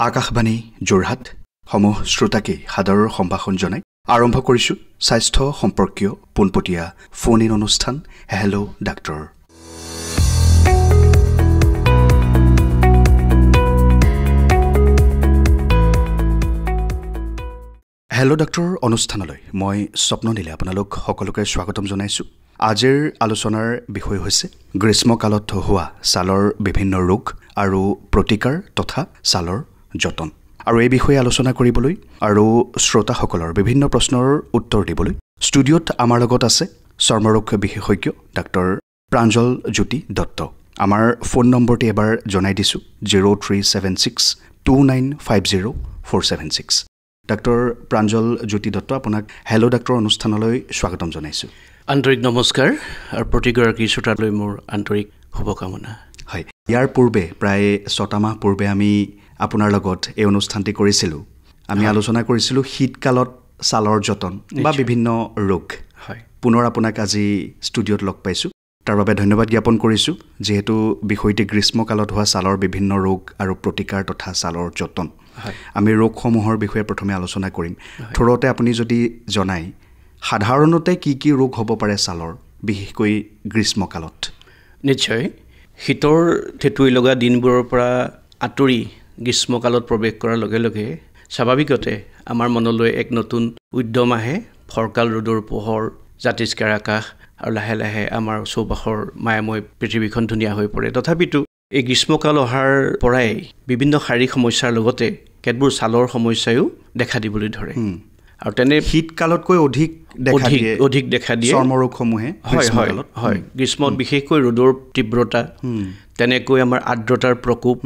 আকাশবাণী যোৰহাট সমূহ শ্ৰোতাকে সাদৰৰ সম্ভাষণ জনাই আৰম্ভ কৰিছোঁ স্বাস্থ্য সম্পৰ্কীয় পোনপটীয়া ফোন ইন অনুষ্ঠান হেল্ল' ডাক্তৰ। হেল্ল' ডাক্তৰ অনুষ্ঠানলৈ মই স্বপ্ননীলে আপোনালোক সকলোকে স্বাগতম জনাইছোঁ। আজিৰ আলোচনাৰ বিষয় হৈছে গ্ৰীষ্মকালত হোৱা ছালৰ বিভিন্ন ৰোগ আৰু প্ৰতিকাৰ তথা ছালৰ যতন। আৰু এই বিষয়ে আলোচনা কৰিবলৈ আৰু শ্ৰোতাসকলৰ বিভিন্ন প্ৰশ্নৰ উত্তৰ দিবলৈ ষ্টুডিঅ'ত আমাৰ লগত আছে চৰ্মৰোগ বিশেষজ্ঞ ডাক্তৰ প্ৰাঞ্জল জ্যোতি দত্ত। আমাৰ ফোন নম্বৰটি এবাৰ জনাই দিছোঁ, 0376 2950 476। ডাক্তৰ প্ৰাঞ্জল জ্যোতি দত্ত, আপোনাক হেল্ল' ডাক্তৰ অনুষ্ঠানলৈ স্বাগতম জনাইছোঁ। আন্তৰিক নমস্কাৰ আৰু প্ৰতিগৰাকী শ্ৰোতালৈ মোৰ আন্তৰিক শুভকামনা। হয়, ইয়াৰ পূৰ্বে প্ৰায় 6টা মাহ পূৰ্বে আমি আপোনাৰ লগত এই অনুষ্ঠানটি কৰিছিলোঁ। আমি আলোচনা কৰিছিলোঁ শীতকালত ছালৰ যতন বা বিভিন্ন ৰোগ। হয়, পুনৰ আপোনাক আজি ষ্টুডিঅ'ত লগ পাইছোঁ, তাৰ বাবে ধন্যবাদ জ্ঞাপন কৰিছোঁ। যিহেতু বিষয়টি গ্ৰীষ্মকালত হোৱা ছালৰ বিভিন্ন ৰোগ আৰু প্ৰতিকাৰ তথা ছালৰ যতন, আমি ৰোগসমূহৰ বিষয়ে প্ৰথমে আলোচনা কৰিম। থোৰতে আপুনি যদি জনায়, সাধাৰণতে কি কি ৰোগ হ'ব পাৰে ছালৰ, বিশেষকৈ গ্ৰীষ্মকালত? নিশ্চয়, শীতৰ ঠেঁটুৱৈ লগা দিনবোৰৰ পৰা আঁতৰি গ্ৰীষ্মকালত প্ৰৱেশ কৰাৰ লগে লগে স্বাভাৱিকতে আমাৰ মনলৈ এক নতুন উদ্যম আহে। ফৰকাল ৰ'দৰ পোহৰ, জাতিষ্কাৰ আকাশ আৰু লাহে লাহে আমাৰ চৌপাশৰ মায়াময় পৃথিৱীখন ধুনীয়া হৈ পৰে। তথাপিতো এই গ্ৰীষ্মকাল অহাৰ পৰাই বিভিন্ন শাৰীৰিক সমস্যাৰ লগতে কেতবোৰ ছালৰ সমস্যায়ো দেখা দিবলৈ ধৰে। আৰু তেনে শীতকালতকৈ অধিক অধিক দেখা দিয়ে চৰ্মৰোগসমূহে। হয় হয় হয়, গ্ৰীষ্মত বিশেষকৈ ৰ'দৰ তীব্ৰতা, তেনেকৈ আমাৰ আৰ্দ্ৰতাৰ প্ৰকোপ,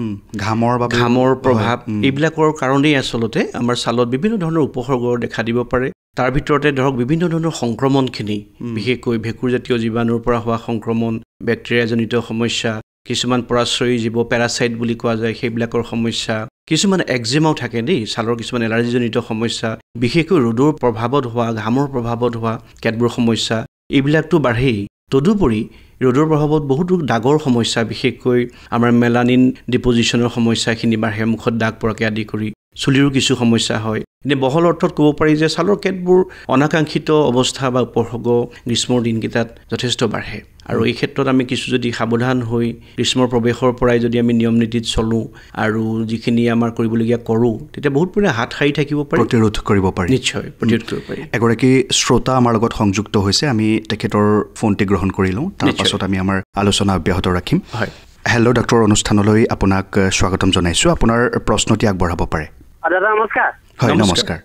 ঘামৰ প্ৰভাৱ, এইবিলাকৰ কাৰণেই আচলতে আমাৰ ছালত বিভিন্ন ধৰণৰ উপসৰ্গ দেখা দিব পাৰে। তাৰ ভিতৰতে ধৰক বিভিন্ন ধৰণৰ সংক্ৰমণখিনি, বিশেষকৈ ভেঁকুৰজাতীয় জীৱাণুৰ পৰা হোৱা সংক্ৰমণ, বেক্টেৰিয়াজনিত সমস্যা, কিছুমান পৰাশ্ৰয়ী জীৱ পেৰাচাইট বুলি কোৱা যায় সেইবিলাকৰ সমস্যা, কিছুমান একজিমাও থাকে দেই, ছালৰ কিছুমান এলাৰ্জিজনিত সমস্যা, বিশেষকৈ ৰ'দৰ প্ৰভাৱত হোৱা, ঘামৰ প্ৰভাৱত হোৱা কেতবোৰ সমস্যা, এইবিলাকতো বাঢ়েই। তদুপৰি ৰ'দৰ প্ৰভাৱত বহুতো দাগৰ সমস্যা, বিশেষকৈ আমাৰ মেলানিন ডিপ'জিশ্যনৰ সমস্যাখিনি বাঢ়ে, মুখত দাগ পৰাকে আদি কৰি চুলিৰো কিছু সমস্যা হয়। এনে বহল অৰ্থত ক'ব পাৰি যে ছালৰ কেতবোৰ অনাকাংক্ষিত অৱস্থা বা উপসৰ্গ গ্ৰীষ্মৰ দিনকেইটাত যথেষ্ট বাঢ়ে। আৰু এই ক্ষেত্ৰত আমি কিছু যদি সাৱধান হৈ গ্ৰীষ্মৰ প্ৰৱেশৰ পৰাই যদি আমি নিয়ম নীতিত চলোঁ আৰু যিখিনি আমাৰ কৰিবলগীয়া কৰোঁ, তেতিয়া বহুত পৰিমাণে হাত সাৰি থাকিব পাৰি, প্ৰতিৰোধ কৰিব পাৰি। নিশ্চয় প্ৰতিৰোধ কৰিব পাৰি। এগৰাকী শ্ৰোতা আমাৰ লগত সংযুক্ত হৈছে, আমি তেখেতৰ ফোনটি গ্ৰহণ কৰি লওঁ, তাৰপাছত আমি আমাৰ আলোচনা অব্যাহত ৰাখিম। হয়, হেল্ল' ডাক্তৰ অনুষ্ঠানলৈ আপোনাক স্বাগতম জনাইছোঁ। আপোনাৰ প্ৰশ্নটি আগবঢ়াব পাৰে। দাদা নমস্কাৰ। হয়, নমস্কাৰ।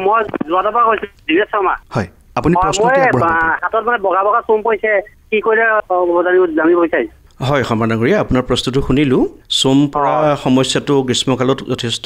মই যোৰহাটৰ পৰা কৈছোঁ, দিনেশ শৰ্মা। হয়, আপুনি প্ৰশ্নটি আগবঢ়াব। হাতত মানে বগা বগা চোম পৰিছে, কি কৰিলে জানিব বিচাৰিছোঁ। হয় শৰ্মা ডাঙৰীয়া, আপোনাৰ প্ৰশ্নটো শুনিলোঁ। চোম পৰা সমস্যাটো গ্ৰীষ্মকালত যথেষ্ট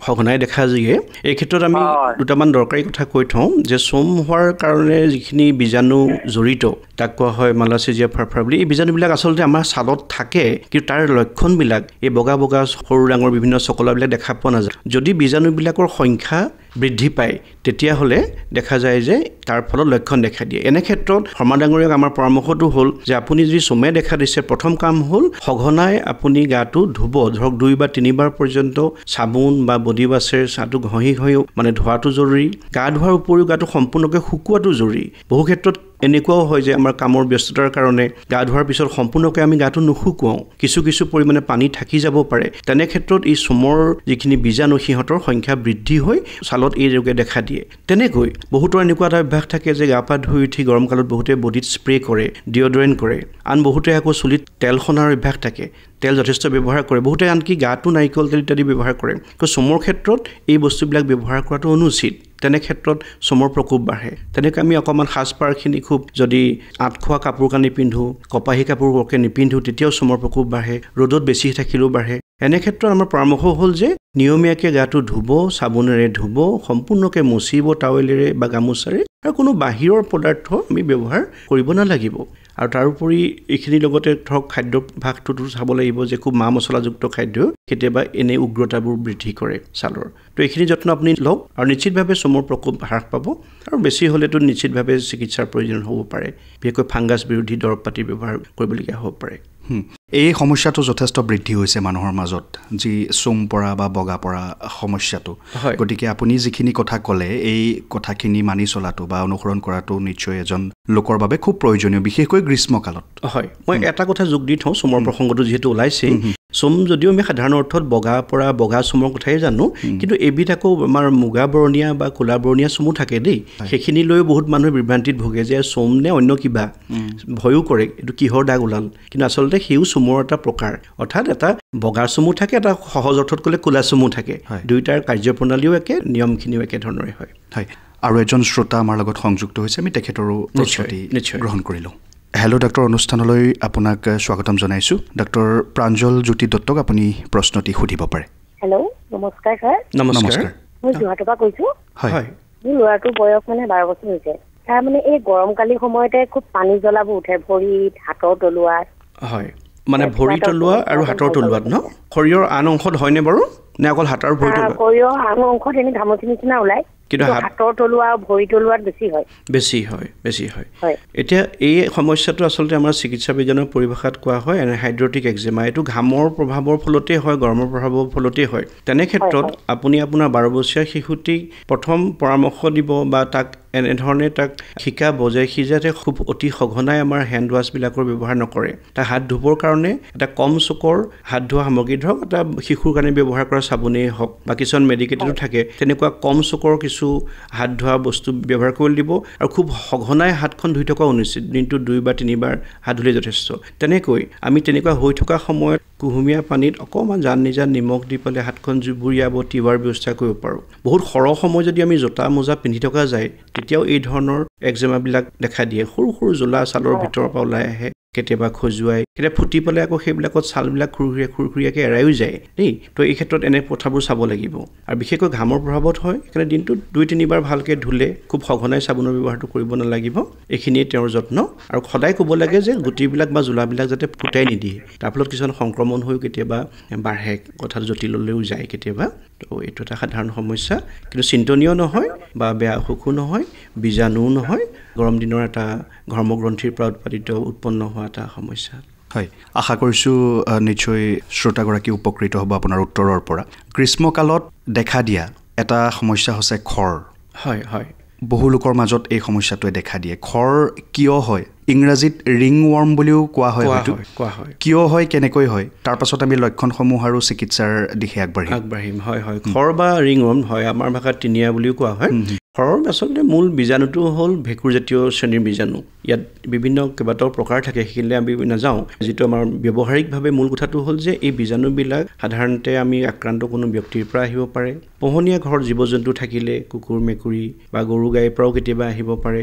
সঘনাই দেখা দিয়ে। এই ক্ষেত্ৰত আমি দুটামান দৰকাৰী কথা কৈ থওঁ যে চোম হোৱাৰ কাৰণে যিখিনি বীজাণু জড়িত তাক কোৱা হয় মালাচিজিয়া ফাৰফাৰ বুলি। এই বীজাণুবিলাক আচলতে আমাৰ ছালত থাকে, কিন্তু তাৰ লক্ষণবিলাক এই বগা বগা সৰু ডাঙৰ বিভিন্ন চকলাবিলাক দেখা পোৱা নাযায়। যদি বীজাণুবিলাকৰ সংখ্যা বৃদ্ধি পায় তেতিয়াহ'লে দেখা যায় যে তাৰ ফলত লক্ষণ দেখা দিয়ে। এনে ক্ষেত্ৰত শৰ্মা ডাঙৰীয়াক আমাৰ পৰামৰ্শটো হ'ল যে আপুনি যদি চোমে দেখা দিছে, প্ৰথম কাম হ'ল সঘনাই আপুনি গাটো ধুব। ধৰক 2 বা 3 বাৰ পৰ্যন্ত চাবোন বা বডি ৱাছেৰে গাটো ঘঁহি ঘঁহি মানে ধোৱাটো জৰুৰী। গা ধোৱাৰ উপৰিও গাটো সম্পূৰ্ণকৈ শুকোৱাটো জৰুৰী। বহু ক্ষেত্ৰত এনেকুৱাও হয় যে আমাৰ কামৰ ব্যস্ততাৰ কাৰণে গা ধোৱাৰ পিছত সম্পূৰ্ণকৈ আমি গাটো নুশুকুৱাওঁ, কিছু কিছু পৰিমাণে পানী থাকি যাব পাৰে। তেনে ক্ষেত্ৰত এই চোমৰ যিখিনি বীজাণু সিহঁতৰ সংখ্যা বৃদ্ধি হৈ ছালত এই ৰোগে দেখা দিয়ে। তেনেকৈ বহুতৰ এনেকুৱা এটা অভ্যাস থাকে যে গা পা ধুই উঠি গৰম কালত বহুতে বডিত স্প্ৰে কৰে, ডিঅ'ড্ৰেণ্ট কৰে। আন বহুতে আকৌ চুলিত তেল সনাৰ অভ্যাস থাকে, তেল যথেষ্ট ব্যৱহাৰ কৰে। বহুতে আনকি গাটো নাৰিকল তেল ইত্যাদি ব্যৱহাৰ কৰে। কিন্তু চোমৰ ক্ষেত্ৰত এই বস্তুবিলাক ব্যৱহাৰ কৰাটো অনুচিত। তেনে ক্ষেত্ৰত চোমৰ প্ৰকোপ বাঢ়ে। তেনেকৈ আমি অকণমান সাজপাৰখিনি খুব যদি আঁত খোৱা কাপোৰ কানি পিন্ধোঁ, কপাহী কাপোৰ বৰকৈ নিপিন্ধোঁ, তেতিয়াও চোমৰ প্ৰকোপ বাঢ়ে। ৰ'দত বেছি থাকিলেও বাঢ়ে। এনে ক্ষেত্ৰত আমাৰ পৰামৰ্শ হ'ল যে নিয়মীয়াকৈ গাটো ধুব, চাবোনেৰে ধুব, সম্পূৰ্ণকৈ মচিব টাৱেলেৰে বা গামোচাৰে, আৰু কোনো বাহিৰৰ পদাৰ্থ আমি ব্যৱহাৰ কৰিব নালাগিব। আৰু তাৰোপৰি এইখিনিৰ লগতে ধৰক খাদ্যাভ্যাসটোতো চাব লাগিব যে খুব মা মছলাযুক্ত খাদ্য কেতিয়াবা এনেই উগ্ৰতাবোৰ বৃদ্ধি কৰে ছালৰ। তো এইখিনি যত্ন আপুনি লওক আৰু নিশ্চিতভাৱে চোমৰ প্ৰকোপ হ্ৰাস পাব। আৰু বেছি হ'লেতো নিশ্চিতভাৱে চিকিৎসাৰ প্ৰয়োজন হ'ব পাৰে, বিশেষকৈ ফাংগাছ বিৰোধী দৰৱ পাতি ব্যৱহাৰ কৰিবলগীয়া হ'ব পাৰে। এই সমস্যাটো যথেষ্ট বৃদ্ধি হৈছে মানুহৰ মাজত, যি চুম পৰা বা বগা পৰা সমস্যাটো। গতিকে আপুনি যিখিনি কথা ক'লে, এই কথাখিনি মানি চলাটো বা অনুসৰণ কৰাটো নিশ্চয় এজন লোকৰ বাবে খুব প্ৰয়োজনীয়, বিশেষকৈ গ্ৰীষ্মকালত। হয়, মই এটা কথা যোগ দি থওঁ, চুমৰ প্ৰসংগটো যিহেতু ওলাইছেই। চুম যদিও আমি সাধাৰণ অৰ্থত বগা পৰা বগা চুমৰ কথাই জানো, কিন্তু এইবিধ আকৌ আমাৰ মুগা বৰণীয়া বা ক'লা বৰণীয়া চুমো থাকে দেই। সেইখিনি লৈও বহুত মানুহে বিভ্ৰান্তিত ভোগে যে চুম নে অন্য কিবা, ভয়ো কৰে এইটো কিহৰ দাগ ওলাল। কিন্তু আচলতে সিও চুমৰ এটা প্ৰকাৰ, অৰ্থাৎ এটা বগা চুমো থাকে, এটা সহজ অৰ্থত ক'লে ক'লা চুমো থাকে। দুয়োটাৰ কাৰ্যপ্ৰণালীও একে, নিয়মখিনিও একেধৰণৰে হয়। হয়, আৰু এজন শ্ৰোতা আমাৰ লগত সংযুক্ত হৈছে, আমি তেখেতৰো প্ৰশ্নটি গ্ৰহণ কৰিলোঁ। হেল্ল' ডাক্তৰ অনুষ্ঠানলৈ আপোনাক স্বাগতম জনাইছোঁ। ডক্টৰ প্ৰাঞ্জল জ্যোতি দত্তক আপুনি প্ৰশ্নটি সুধিব পাৰে। হেল্ল', নমস্কাৰ ছাৰ। নমস্কাৰ, মই যোৰহাটৰ পৰা কৈছোঁ। হয়, মোৰ ল'ৰাটোৰ বয়স মানে 12 বছৰ হৈছে। তাৰ মানে এই গৰমকালি সময়তে খুব পানী জ্বলাবোৰ উঠে ভৰিত, হাতৰ তলুৱাত। হয়, মানে ভৰি তলুৱা আৰু হাতৰ তলুৱাত ন? শৰীৰৰ আন অংশত হয়নে বাৰু, নে অকল হাত আৰু ভৰি তলুৱা? শৰীৰৰ আন অংশত এনে ঘামচি নিচিনা ওলায়, কিন্তু হাতৰ তলুৱা আৰু ভৰি তলুৱাত বেছি হয়। বেছি হয়, বেছি হয়। এতিয়া এই সমস্যাটো আচলতে আমাৰ চিকিৎসা বিজ্ঞানৰ পৰিভাষাত কোৱা হয় এনহাইড্ৰটিক একজেমা। এইটো ঘামৰ প্ৰভাৱৰ ফলতেই হয়, গৰমৰ প্ৰভাৱৰ ফলতেই হয়। তেনে ক্ষেত্ৰত আপুনি আপোনাৰ 12 বছৰীয়া শিশুটিক প্ৰথম পৰামৰ্শ দিব বা তাক এনেধৰণে তাক শিকাব যে সি যাতে খুব অতি সঘনাই আমাৰ হেণ্ড ৱাছবিলাকৰ ব্যৱহাৰ নকৰে। তাক হাত ধুবৰ কাৰণে এটা কম চুকৰ হাত ধোৱা সামগ্ৰী, ধৰক এটা শিশুৰ কাৰণে ব্যৱহাৰ কৰা চাবোনেই হওক বা কিছুমান মেডিকেটেডো থাকে, তেনেকুৱা কম চুকৰ কিছু হাত ধোৱা বস্তু ব্যৱহাৰ কৰি দিব। আৰু খুব সঘনাই হাতখন ধুই থকা অনুচিত, দিনটোত 2 বা 3 বাৰ হাত ধুলে যথেষ্ট। তেনেকৈ আমি তেনেকুৱা হৈ থকা সময়ত কুহুমীয়া পানীত অকণমান জান নিজান নিমখ দি পেলাই হাতখন জুবুৰিয়াব তিৱাৰ ব্যৱস্থা কৰিব পাৰোঁ। বহুত সৰহ সময় যদি আমি জোতা মোজা পিন্ধি থকা যায়, তেতিয়াও এই ধৰণৰ একজেমাবিলাক দেখা দিয়ে। সৰু সৰু জোলা ছালৰ ভিতৰৰ পৰা ওলাই আহে, কেতিয়াবা খজুৱাই, কেতিয়াবা ফুটি পেলাই আকৌ সেইবিলাকত ছালবিলাক খুৰখুৰীয়াকৈ এৰায়ো যায় দেই। তো এই ক্ষেত্ৰত এনে কথাবোৰ চাব লাগিব। আৰু বিশেষকৈ ঘামৰ প্ৰভাৱত হয়, সেইকাৰণে দিনটোত 2-3 বাৰ ভালকৈ ধুলে খুব সঘনাই চাবোনৰ ব্যৱহাৰটো কৰিব নালাগিব। এইখিনিয়ে তেওঁৰ যত্ন। আৰু সদায় ক'ব লাগে যে গুটিবিলাক বা জোলাবিলাক যাতে ফুটাই নিদিয়ে, তাৰ ফলত কিছুমান সংক্ৰমণ হৈও কেতিয়াবা বাঢ়ে, কথাটো জটিললৈও যায় কেতিয়াবা। তো এইটো এটা সাধাৰণ সমস্যা, কিন্তু চিন্তনীয় নহয় বা বেয়া অসুখো নহয়, বীজাণুও নহয়, গৰম দিনৰ এটা ঘৰ্মগ্ৰন্থিৰ পৰা উৎপন্ন হোৱা এটা সমস্যা। হয়, আশা কৰিছোঁ নিশ্চয় শ্ৰোতাগৰাকী উপকৃত হ'ব আপোনাৰ উত্তৰৰ পৰা। গ্ৰীষ্মকালত দেখা দিয়া এটা সমস্যা হৈছে খৰ। হয় হয়, বহু লোকৰ মাজত এই সমস্যাটোৱে দেখা দিয়ে। খৰ কিয় হয়? ইংৰাজীত ৰিং ৱৰ্ম বুলিও কোৱা হয়, কোৱা হয়। কিয় হয়, কেনেকৈ হয়, তাৰ পাছত আমি লক্ষণসমূহ আৰু চিকিৎসাৰ দিশে আগবাঢ়িম। হয় হয়, খৰ বা ৰিং ৱৰ্ম হয়, আমাৰ ভাষাত টিনিয়া বুলিও কোৱা হয়। খৰৰ আচলতে মূল বীজাণুটো হ'ল ভেঁকুৰজাতীয় শ্ৰেণীৰ বীজাণু। ইয়াত বিভিন্ন কেইবাটাও প্ৰকাৰ থাকে, সেইখিনিলৈ আমি নাযাওঁ। যিটো আমাৰ ব্যৱহাৰিকভাৱে মূল কথাটো হ'ল যে এই বীজাণুবিলাক সাধাৰণতে আমি আক্ৰান্ত কোনো ব্যক্তিৰ পৰা আহিব পাৰে, পোহনীয়া ঘৰত জীৱ জন্তু থাকিলে কুকুৰ মেকুৰী বা গৰু গাইৰ পৰাও কেতিয়াবা আহিব পাৰে।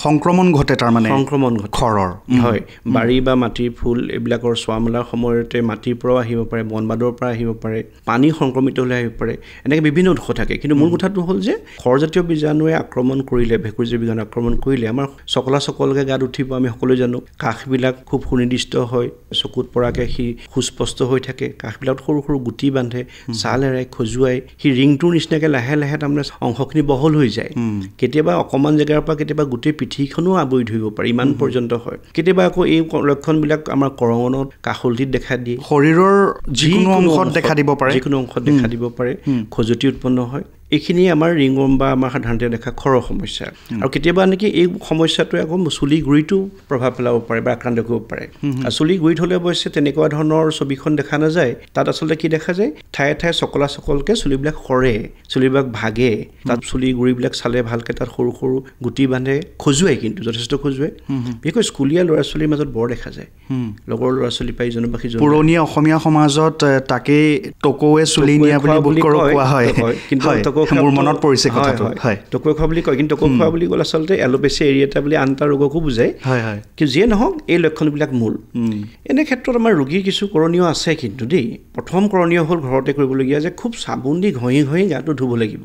সংক্ৰমণ ঘটে, তাৰমানে সংক্ৰমণ ঘটে খৰৰ। হয়, বাৰী বা মাটিৰ ফুল এইবিলাকৰ চোৱা মেলাৰ সময়তে মাটিৰ পৰাও আহিব পাৰে, বন বাদৰ পৰা আহিব পাৰে, পানী সংক্ৰমিত হ'লে আহিব পাৰে, এনেকৈ বিভিন্ন উৎস থাকে। কিন্তু মূল কথাটো হ'ল যে খৰজাতীয় বীজাণুৱে আক্ৰমণ কৰিলে, ভেঁকুৰজাতীয় বীজাণু আক্ৰমণ কৰিলে আমাৰ চকলা চকলকৈ গাত উঠিব, আমি সকলোৱে জানো। কাষবিলাক খুব সুনিৰ্দিষ্ট হয়, চকুত পৰাকৈ সি সুস্পষ্ট হৈ থাকে, কাষবিলাকত সৰু সৰু গুটি বান্ধে, ছাল এৰাই খজুৱাই, সি ৰিংটোৰ নিচিনাকৈ লাহে লাহে তাৰমানে অংশখিনি বহল হৈ যায়। কেতিয়াবা অকণমান জেগাৰ পৰা কেতিয়াবা গোটেই পিঠিখনো আৱৰি ধৰিব পাৰে, ইমান পৰ্যন্ত হয়। কেতিয়াবা আকৌ এই লক্ষণবিলাক আমাৰ কৰঙণত, কাষলটিত দেখা দিয়ে, শৰীৰৰ যিকোনো অংশত দেখা দিব পাৰে, যিকোনো অংশত দেখা দিব পাৰে, খজুৱতি উৎপন্ন হয়। এইখিনিয়ে আমাৰ ৰিংৱৰ্ম বা আমাৰ সাধাৰণতে দেখা খৰৰ সমস্যা। আৰু কেতিয়াবা নেকি এই সমস্যাটোৱে আকৌ চুলি গুৰিতো প্ৰভাৱ পেলাব পাৰে বা আক্ৰান্ত কৰিব পাৰে। আৰু চুলি গুৰিত হ'লে অৱশ্যে তেনেকুৱা ধৰণৰ ছবিখন দেখা নাযায়। তাত আচলতে কি দেখা যায়, ঠায়ে ঠায়ে চকলা চকলকৈ চুলিবিলাক সৰে, চুলিবিলাক ভাগে, তাত চুলি গুৰিবিলাক চালে ভালকৈ তাত সৰু সৰু গুটি বান্ধে, খজুৱাই, কিন্তু যথেষ্ট খজুৱাই। বিশেষকৈ স্কুলীয়া ল'ৰা ছোৱালীৰ মাজত বৰ দেখা যায়, লগৰ ল'ৰা ছোৱালী পাই ইজনৰ পৰা সিজন। পুৰণি অসমীয়া সমাজত তাকেই টকৌৱে চুলি নিয়া বুলি কোৱা হয়, কিন্তু মোৰ মনত পৰিছে কথাটো। হয়, টকৌ খোৱা বুলি কয়, কিন্তু টকৌ খোৱা বুলি ক'লে আচলতে এলোপেচিয়া এৰিয়াটা বুলি আন এটা ৰোগকো বুজায়। কিন্তু যিয়ে নহওক, এই লক্ষণবিলাক মূল। এনে ক্ষেত্ৰত আমাৰ ৰোগীৰ কিছু কৰণীয় আছে কিন্তু দেই। প্ৰথম কৰণীয় হ'ল ঘৰতে কৰিবলগীয়া যে খুব চাবোন দি ঘঁহি ঘঁহি গাটো ধুব লাগিব।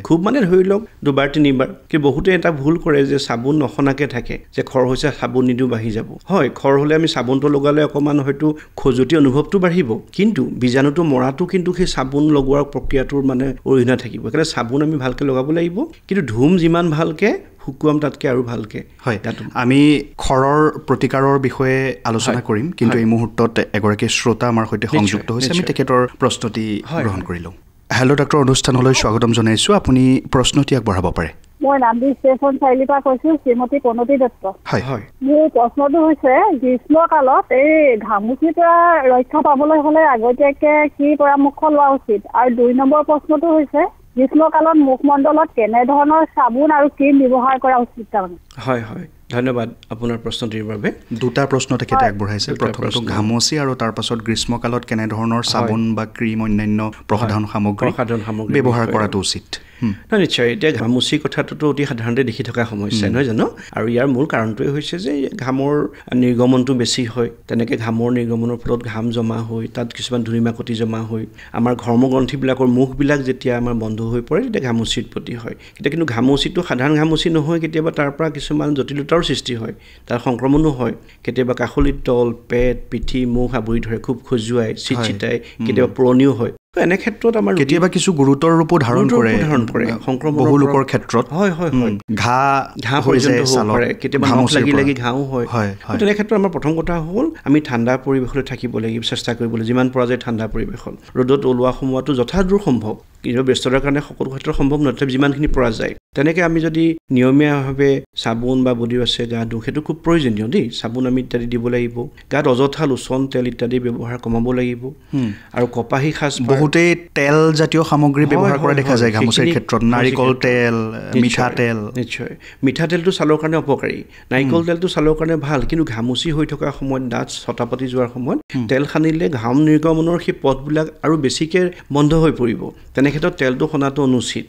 খুব মানে ধৰি লওক 2 3 বাৰ। কিন্তু বহুতে এটা ভুল কৰে যে চাবোন নসনাকৈ থাকে, যে খৰ হৈছে চাবোন নিদিওঁ বাঢ়ি যাব। হয়, খৰ হ'লে আমি চাবোনটো লগালে অকণমান হয়তো খজুৱতি অনুভৱটো বাঢ়িব, কিন্তু বীজাণুটো মৰাটো কিন্তু সেই চাবোন লগোৱাৰ প্ৰক্ৰিয়াটোৰ মানে অৰিহণা থাকিব। সেইকাৰণে চাবোন আমি ভালকৈ লগাব লাগিব, কিন্তু ধুম যিমান ভালকৈ শুকুৱাম তাতকৈ আৰু ভালকৈ। হয়, আমি খৰৰ প্ৰতিকাৰৰ বিষয়ে আলোচনা কৰিম, কিন্তু এই মুহূৰ্তত এগৰাকী শ্ৰোতা আমাৰ সৈতে সংযুক্ত হৈছে, আমি তেখেতৰ প্ৰশ্নটি গ্ৰহণ কৰি লওঁ। হেল্ল' ডাক্তৰ অনুষ্ঠানলৈ স্বাগতম জনাইছোঁ, আপুনি প্ৰশ্নটি আগবঢ়াব পাৰে। মই নামদি ষ্টেচন চাৰিআলিৰ পৰা কৈছোঁ, শ্ৰীমতী প্ৰণতি দত্ত। হয় হয়, মোৰ প্ৰশ্নটো হৈছে গ্ৰীষ্মকালত এই ঘামুচিৰ পৰা ৰক্ষা পাবলৈ হ'লে আগতীয়াকৈ কি পৰামৰ্শ লোৱা উচিত? আৰু 2 নম্বৰ প্ৰশ্নটো হৈছে গ্ৰীষ্মকালত মুখমণ্ডলত কেনেধৰণৰ চাবোন আৰু ক্ৰীম ব্যৱহাৰ কৰা উচিত? তাৰমানে হয় হয়, ধন্যবাদ আপোনাৰ প্ৰশ্নটিৰ বাবে। দুটা প্ৰশ্ন তেখেতে আগবঢ়াইছে, প্ৰথমটো ঘামচি আৰু তাৰ পাছত গ্ৰীষ্মকালত কেনেধৰণৰ চাবোন বা ক্ৰীম অন্যান্য প্ৰসাধন সামগ্ৰী ব্যৱহাৰ কৰাটো উচিত। নহয়, নিশ্চয়। এতিয়া ঘামুচি কথাটোতো অতি সাধাৰণতে দেখি থকা সমস্যা নহয় জানো? আৰু ইয়াৰ মূল কাৰণটোৱে হৈছে যে ঘামৰ নিৰ্গমনটো বেছি হয়, তেনেকৈ ঘামৰ নিৰ্গমনৰ ফলত ঘাম জমা হৈ তাত কিছুমান ধূলি মাকতি জমা হৈ আমাৰ ঘৰ্মগ্ৰন্থিবিলাকৰ মুখবিলাক যেতিয়া আমাৰ বন্ধ হৈ পৰে তেতিয়া ঘামুচিৰ উৎপত্তি হয়। এতিয়া কিন্তু ঘামুচিটো সাধাৰণ ঘামুচি নহয়, কেতিয়াবা তাৰ পৰা কিছুমান জটিলতাৰো সৃষ্টি হয়, তাৰ সংক্ৰমণো হয়। কেতিয়াবা কাষলিৰ তল, পেট, পিঠি, মুখ আৱৰি ধৰে, খুব খজুৱাই, চিটচিটাই, কেতিয়াবা পুৰণিও হয়। এনে ক্ষেত্ৰত আমাৰ কেতিয়াবা কিছু গুৰুতৰ ৰূপো ধাৰণ কৰে সংক্ৰমণ বহু লোকৰ ক্ষেত্ৰত। হয় হয় হয়, ঘাঁ হৈ যায়, কেতিয়াবা নখ লাগি লাগি ঘাঁও হয়। তেনে ক্ষেত্ৰত আমাৰ প্ৰথম কথা হ'ল আমি ঠাণ্ডা পৰিৱেশলৈ থাকিব লাগিব, চেষ্টা কৰিব লাগিব যিমান পৰা যায় ঠাণ্ডা পৰিৱেশত। ৰ'দত ওলোৱা সোমোৱাটো যথাদূৰ সম্ভৱ, কিন্তু ব্যস্ততাৰ কাৰণে সকলো ক্ষেত্ৰত সম্ভৱ নহয়, তথাপি যিমানখিনি পৰা যায়। তেনেকৈ আমি যদি নিয়মীয়াভাৱে চাবোন বা বডি ৱাছে গা ধুওঁ, সেইটো খুব প্ৰয়োজনীয় দেই। চাবোন আমি ইত্যাদি দিব লাগিব, গাত অযথা লোচন তেল ইত্যাদি ব্যৱহাৰ কমাব লাগিব। আৰু কপাহী সাজ, বহুতেই তেলজাতীয় সামগ্ৰী ব্যৱহাৰ কৰা দেখা যায় ঘামুচিৰ ক্ষেত্ৰত, নাৰিকল তেল, মিঠাতেল। নিশ্চয়, মিঠাতেলটো ছালৰ কাৰণে অপকাৰী, নাৰিকল তেলটো ছালৰ কাৰণে ভাল, কিন্তু ঘামুচি হৈ থকা সময়ত, দাঁত ছটা পাতি যোৱাৰ সময়ত তেল সানিলে ঘাম নিৰ্গমনৰ সেই পথবিলাক আৰু বেছিকৈ বন্ধ হৈ পৰিব। তেনে ক্ষেত্ৰত তেলটো সনাটো অনুচিত।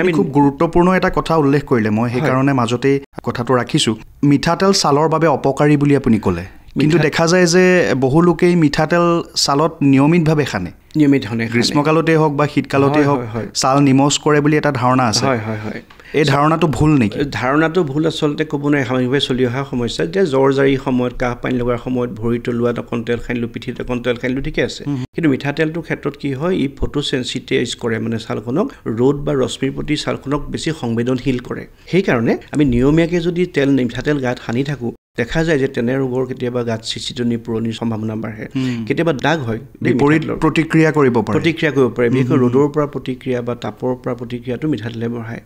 আমি খুব গুৰুত্বপূৰ্ণ এটা কথা উল্লেখ কৰিলে, মই সেইকাৰণে মাজতেই কথাটো ৰাখিছোঁ। মিঠাতেল ছালৰ বাবে অপকাৰী বুলি আপুনি ক'লে, কিন্তু দেখা যায় যে বহু লোকেই মিঠাতেল ছালত নিয়মিতভাৱে সানে, নিয়মিত সানে, গ্ৰীষ্মকালতেই হওক বা শীতকালতেই হওক, ছাল নিমজ কৰে বুলি এটা ধাৰণা আছে। হয় হয় হয়, এই ধাৰণাটো ভুল নেকি? ধাৰণাটো ভুল আচলতে ক'ব নোৱাৰি, সামগ্ৰিকভাৱে চলি অহা সমস্যা। এতিয়া জ্বৰ জাৰিৰ সময়ত, কাহ পানী লগাৰ সময়ত ভৰি তলুৱাত অকণ তেল সানিলোঁ, পিঠিত অকণ তেল সানিলোঁ, ঠিকে আছে। কিন্তু মিঠাতেলটোৰ ক্ষেত্ৰত কি হয়, ই ফটো চেঞ্চিটাইজ কৰে, মানে ছালখনক ৰ'দ বা ৰশ্মিৰ প্ৰতি ছালখনক বেছি সংবেদনশীল কৰে। সেইকাৰণে আমি নিয়মীয়াকৈ যদি তেল মিঠাতেল গাত সানি থাকোঁ, দেখা যায় যে তেনে ৰোগৰ কেতিয়াবা গাত চিচিটনি পুৰণিৰ সম্ভাৱনা বাঢ়ে, কেতিয়াবা দাগ হয়, বিপৰীত প্ৰতিক্ৰিয়া কৰিব পাৰে, বিশেষকৈ ৰ'দৰ পৰা প্ৰতিক্ৰিয়া বা তাপৰ পৰা প্ৰতিক্ৰিয়াটো মিঠাতেলে বঢ়ায়।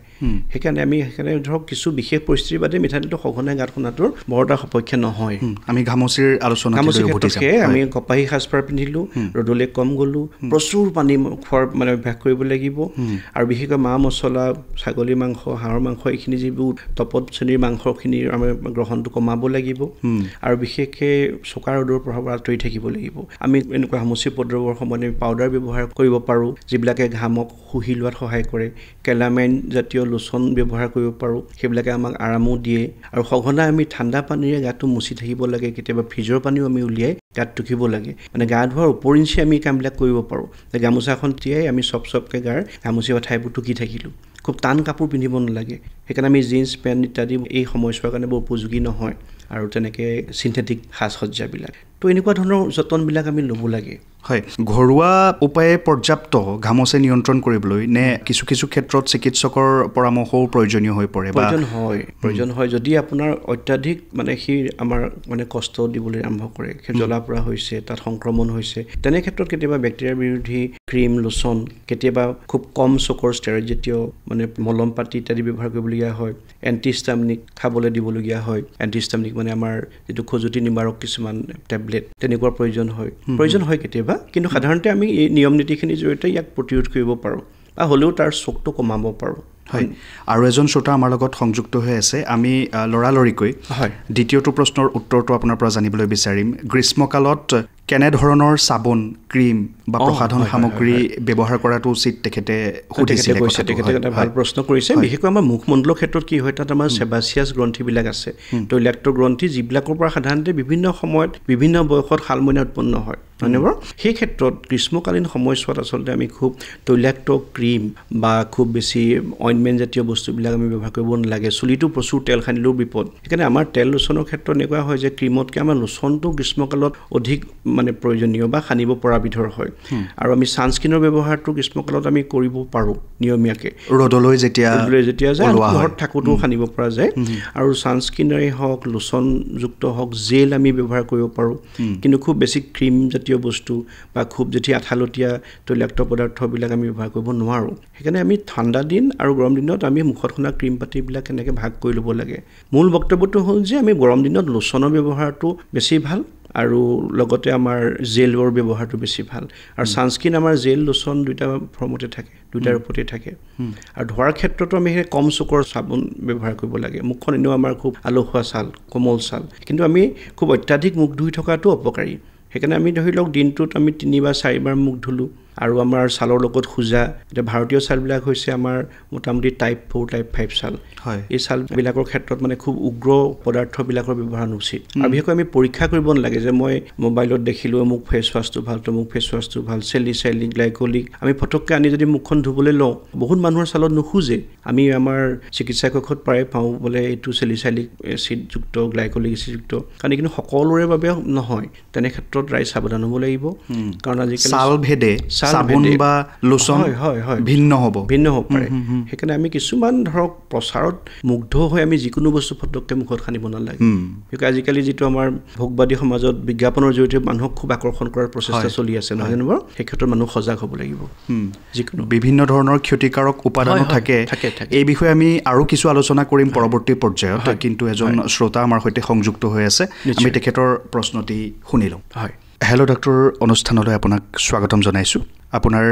সেইকাৰণে আমি ধৰক কিছু বিশেষ পৰিস্থিতিৰ বাদে মিঠাতেলটো সঘনাই গাত সনাটোৰ বৰ এটা সপক্ষে নহয়। আমি ঘামচিৰ আলোচনা, ঘামচিৰ ক্ষেত্ৰত সেয়ে আমি কপাহী সাজপাৰ পিন্ধিলোঁ, ৰ'দলৈ কম গ'লোঁ, প্ৰচুৰ পানী খোৱাৰ মানে অভ্যাস কৰিব লাগিব। আৰু বিশেষকৈ মা মছলা, ছাগলী মাংস, হাঁহৰ মাংস, এইখিনি যিবোৰ তপত শ্ৰেণীৰ মাংসখিনিৰ আমি গ্ৰহণটো কমাব লাগিব। আৰু বিশেষকৈ চোকা ৰ'দৰ প্ৰভাৱৰ আঁতৰি থাকিব লাগিব। আমি এনেকুৱা ঘামচি উপদ্ৰৱৰ সময়ত আমি পাউডাৰ ব্যৱহাৰ কৰিব পাৰোঁ, যিবিলাকে ঘামক শুহি লোৱাত সহায় কৰে। কেলামাইন জাতীয় লোচন ব্যৱহাৰ কৰিব পাৰোঁ, সেইবিলাকে আমাক আৰামো দিয়ে। আৰু সঘনাই আমি ঠাণ্ডা পানীৰে গাটো মুচি থাকিব লাগে, কেতিয়াবা ফ্ৰিজৰ পানীও আমি উলিয়াই গাত টুকিব লাগে। মানে গা ধোৱাৰ উপৰিঞ্চি আমি কামবিলাক কৰিব পাৰোঁ। গামোচাখন তিয়াই আমি চপ চপকৈ গাৰ ঘামচি হোৱা ঠাইবোৰ টুকি থাকিলোঁ। খুব টান কাপোৰ পিন্ধিব নালাগে, সেইকাৰণে আমি জিন্স পেণ্ট ইত্যাদি এই সময়ছোৱাৰ কাৰণে বৰ উপযোগী নহয়। আৰু তেনেকৈ চিন্থেটিক সাজ সজ্জাবিলাক, তো এনেকুৱা ধৰণৰ যতনবিলাক আমি ল'ব লাগে। হয়, ঘৰুৱা উপায়ে পৰ্যাপ্ত ঘামচি নিয়ন্ত্ৰণ কৰিবলৈ নে কিছু কিছু ক্ষেত্ৰত চিকিৎসকৰ পৰামৰ্শও প্ৰয়োজনীয় হৈ পৰে? প্ৰয়োজন হয় যদি আপোনাৰ অত্যাধিক মানে সি আমাৰ মানে কষ্ট দিবলৈ আৰম্ভ কৰে, সেই জ্বলা পৰা হৈছে, তাত সংক্ৰমণ হৈছে, তেনে ক্ষেত্ৰত কেতিয়াবা বেক্টেৰিয়া বিৰোধী ক্ৰীম, লোচন, কেতিয়াবা খুব কম চকৰ ষ্টেৰইড জাতীয় মানে মলম পাতি ইত্যাদি ব্যৱহাৰ কৰিবলগীয়া হয়। এণ্টিষ্টামিনিক খাবলৈ দিবলগীয়া হয়। এণ্টিষ্টামিনিক মানে আমাৰ যিটো খজুৱতি নিবাৰক কিছুমান টেবলেট, তেনেকুৱা প্ৰয়োজন হয় কেতিয়াবা। কিন্তু সাধাৰণতে আমি এই নিয়ম নীতিখিনিৰ জৰিয়তে ইয়াক প্ৰতিৰোধ কৰিব পাৰোঁ বা হ'লেও তাৰ চোকটো কমাব পাৰোঁ। হয়, আৰু এজন শ্ৰোতা আমাৰ লগত সংযুক্ত হৈ আছে। আমি লৰালৰিকৈ দ্বিতীয়টো প্ৰশ্নৰ উত্তৰটো আপোনাৰ পৰা জানিবলৈ বিচাৰিম। গ্ৰীষ্মকালত কেনেধৰণৰ চাবোন, ক্ৰীম বা প্ৰসাধন সামগ্ৰী ব্যৱহাৰ কৰাটো উচিত তেখেতে সুধিছিলে। তেখেতে এটা ভাল প্ৰশ্ন কৰিছে। বিশেষকৈ আমাৰ মুখমণ্ডলৰ ক্ষেত্ৰত কি হয়, তাত আমাৰ চেবাচিয়াছ গ্ৰন্থিবিলাক আছে, তৈলাক্ত গ্ৰন্থি, যিবিলাকৰ পৰা সাধাৰণতে বিভিন্ন সময়ত বিভিন্ন বয়সত শালমইনা উৎপন্ন হয়। হয়নে বাৰু? সেই ক্ষেত্ৰত গ্ৰীষ্মকালীন সময়ছোৱাত আচলতে আমি খুব তৈলাক্ত ক্ৰীম বা খুব বেছি অইনমেণ্ট জাতীয় বস্তুবিলাক আমি ব্যৱহাৰ কৰিব নালাগে। চুলিটো প্ৰচুৰ তেল সানিলেও বিপদ। সেইকাৰণে আমাৰ তেল লোচনৰ ক্ষেত্ৰত এনেকুৱা হয় যে ক্ৰীমতকৈ আমাৰ লোচনটো গ্ৰীষ্মকালত অধিক মানে প্ৰয়োজনীয় বা সানিব পৰা বিধৰ হয়। আৰু আমি ছানস্ক্ৰীনৰ ব্যৱহাৰটো গ্ৰীষ্মকালত আমি কৰিব পাৰোঁ নিয়মীয়াকৈ, ৰ'দলৈ যেতিয়া যায়, ঘৰত থাকোঁতেও সানিব পৰা যায়। আৰু ছানস্ক্ৰীনেৰে হওক, লোচনযুক্ত হওক, জেল আমি ব্যৱহাৰ কৰিব পাৰোঁ। কিন্তু খুব বেছি ক্ৰীম জাতীয় বস্তু বা খুব যেতিয়া আঠালতীয়া তৈলাক্ত পদাৰ্থবিলাক আমি ব্যৱহাৰ কৰিব নোৱাৰোঁ। সেইকাৰণে আমি ঠাণ্ডা দিন আৰু গৰম দিনত আমি মুখত সনা ক্ৰীম পাতিবিলাক কেনেকৈ ভাগ কৰি ল'ব লাগে। মূল বক্তব্যটো হ'ল যে আমি গৰম দিনত লোচনৰ ব্যৱহাৰটো বেছি ভাল আৰু লগতে আমাৰ জেলৰ ব্যৱহাৰটো বেছি ভাল। আৰু ছানস্ক্ৰীন আমাৰ জেল, লোচন দুইটা ফৰ্মতে থাকে, দুইটা ৰূপতে থাকে। আৰু ধোৱাৰ ক্ষেত্ৰতো আমি সেই কম চুকৰ চাবোন ব্যৱহাৰ কৰিব লাগে। মুখখন এনেও আমাৰ খুব আলসুৱা ছাল, কোমল ছাল, কিন্তু আমি খুব অত্যাধিক মুখ ধুই থকাটো অপকাৰী। সেইকাৰণে আমি ধৰি লওক দিনটোত আমি 3 বা 4 বাৰ মুখ ধুলোঁ। আৰু আমাৰ ছালৰ লগত খোজা, এতিয়া ভাৰতীয় ছালবিলাক হৈছে আমাৰ মোটামুটি টাইপ 4, টাইপ 5 ছাল। এই ছালবিলাকৰ ক্ষেত্ৰত মানে খুব উগ্ৰ পদাৰ্থবিলাকৰ ব্যৱহাৰ অনুচিত। আৰু বিশেষকৈ আমি পৰীক্ষা কৰিব নালাগে যে মই মোবাইলত দেখিলোঁ মোক ফেচ ৱাছটো ভাল, তো মোক ফেচ ৱাছটো ভাল, চেলিচাইলিক, গ্লাইকলিক, আমি ফটককৈ আনি যদি মুখখন ধুবলৈ লওঁ, বহুত মানুহৰ ছালত নোখোজে। আমি আমাৰ চিকিৎসা কক্ষত প্ৰায়ে পাওঁ বোলে এইটো চেলিচাইলিক এচিডযুক্ত, গ্লাইকলিক এচিডযুক্ত, কাৰণ কিন্তু সকলোৰে বাবে নহয়। তেনে ক্ষেত্ৰত ৰাইজ সাৱধান হ'ব লাগিব, কাৰণ আজিকালি ছাল ভেদে চাবোন বা লোচন ভিন্ন হ'ব, ভিন্ন হ'ব পাৰে। সেইকাৰণে আমি কিছুমান ধৰক প্ৰচাৰত মুগ্ধ হৈ আমি যিকোনো বস্তু ফটককৈ মুখত সানিব নালাগে। বিশেষকৈ আজিকালি যিটো আমাৰ ভোগবাদী সমাজত বিজ্ঞাপনৰ জৰিয়তে মানুহক খুব আকৰ্ষণ কৰাৰ প্ৰচেষ্টা চলি আছে, নহয় জানো বাৰু? সেই ক্ষেত্ৰত মানুহ সজাগ হ'ব লাগিব। যিকোনো বিভিন্ন ধৰণৰ ক্ষতিকাৰক উপাদানো থাকে, এই বিষয়ে আমি আৰু কিছু আলোচনা কৰিম পৰৱৰ্তী পৰ্যায়ত। কিন্তু এজন শ্ৰোতা আমাৰ সৈতে সংযুক্ত হৈ আছে, আমি তেখেতৰ প্ৰশ্নটি শুনি লওঁ। হয়, হেল্ল' ডাক্তৰ অনুষ্ঠানলৈ আপোনাক স্বাগতম জনাইছোঁ। আপোনাৰ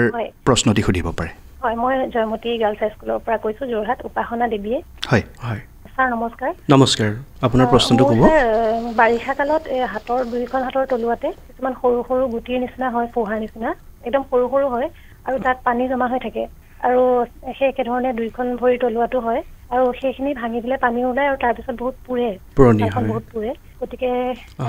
প্ৰশ্নটি সুধিব পাৰে। হয়, মই জয়মতী গাৰ্লছ হাইস্কুলৰ পৰা কৈছোঁ, যোৰহাট, উপাসনা দেৱীয়ে। হয় হয় ছাৰ, নমস্কাৰ। নমস্কাৰ, আপোনাৰ প্ৰশ্নটো ক'ব। বাৰিষা কালত হাতৰ দুইখন হাতৰ তলুৱাতে কিছুমান সৰু সৰু গুটিৰ নিচিনা হয়, ফোহাৰ নিচিনা, একদম সৰু সৰু হয় আৰু তাত পানী জমা হৈ থাকে। আৰু সেই একেধৰণে দুইখন ভৰিৰ তলুৱাটো হয় আৰু সেইখিনি ভাঙি দিলে পানী ওলায় আৰু তাৰপিছত বহুত পুৰে, বহুত পুৰে। গতিকে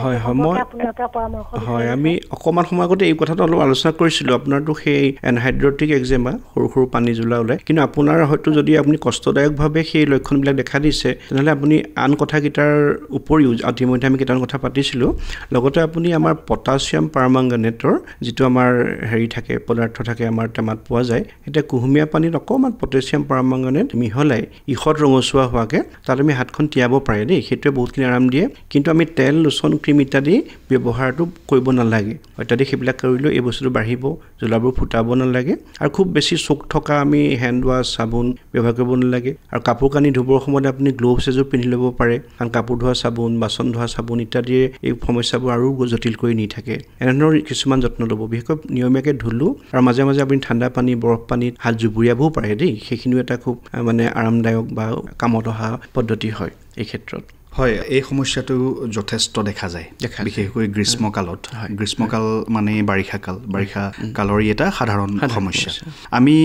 হয় হয়, মই আপোনাৰ পৰা পৰামৰ্শ। হয়, আমি অকণমান সময় আগতে এই কথাটো অলপ আলোচনা কৰিছিলোঁ। আপোনাৰতো সেই এনহাইড্ৰটিক এক্সেমা, সৰু সৰু পানী জোলা ওলায়, কিন্তু আপোনাৰ হয়তো যদি আপুনি কষ্টদায়কভাৱে সেই লক্ষণবিলাক দেখা দিছে, তেনেহ'লে আপুনি আন কথাকেইটাৰ উপৰিও ইতিমধ্যে আমি কেইটামান কথা পাতিছিলোঁ, লগতে আপুনি আমাৰ পটাছিয়াম পাৰমাংগানেটৰ যিটো আমাৰ হেৰি থাকে, পদাৰ্থ থাকে আমাৰ টেমাত পোৱা যায়, এতিয়া কুহুমীয়া পানীত অকণমান পটাছিয়াম পাৰমাংগানেট মিহলাই ঈষৎ ৰঙচুৱা হোৱাকৈ তাত আমি হাতখন তিয়াব পাৰে দেই, সেইটোৱে বহুতখিনি আৰাম দিয়ে। কিন্তু আমি তেল, লোচন, ক্ৰীম ইত্যাদি ব্যৱহাৰটো কৰিব নালাগে। অত্যাধিক সেইবিলাক কৰিলেও এই বস্তুটো বাঢ়িব, জোলাবোৰ ফুটাব নালাগে। আৰু খুব বেছি চোক থকা আমি হেণ্ড ৱাছ, চাবোন ব্যৱহাৰ কৰিব নালাগে। আৰু কাপোৰ কানি ধুবৰ সময়ত আপুনি গ্ল'ভছ এযোৰ পিন্ধি ল'ব পাৰে, কাৰণ কাপোৰ ধোৱা চাবোন, বাচন ধোৱা চাবোন ইত্যাদিয়ে এই সমস্যাবোৰ আৰু জটিল কৰি নি থাকে। এনেধৰণৰ কিছুমান যত্ন ল'ব, বিশেষকৈ নিয়মীয়াকৈ ধুলোঁ আৰু মাজে মাজে আপুনি ঠাণ্ডা পানী, বৰফ পানীত হাত জুবুৰিয়াবও পাৰে দেই, সেইখিনিও এটা খুব মানে আৰামদায়ক বা কামত অহা পদ্ধতি হয় এই ক্ষেত্ৰত। হয়, এই সমস্যাটো যথেষ্ট দেখা যায়, বিশেষকৈ গ্ৰীষ্মকালত। গ্ৰীষ্মকাল মানে বাৰিষাকাল, বাৰিষা কালৰ এটা সাধাৰণ সমস্যা। আমি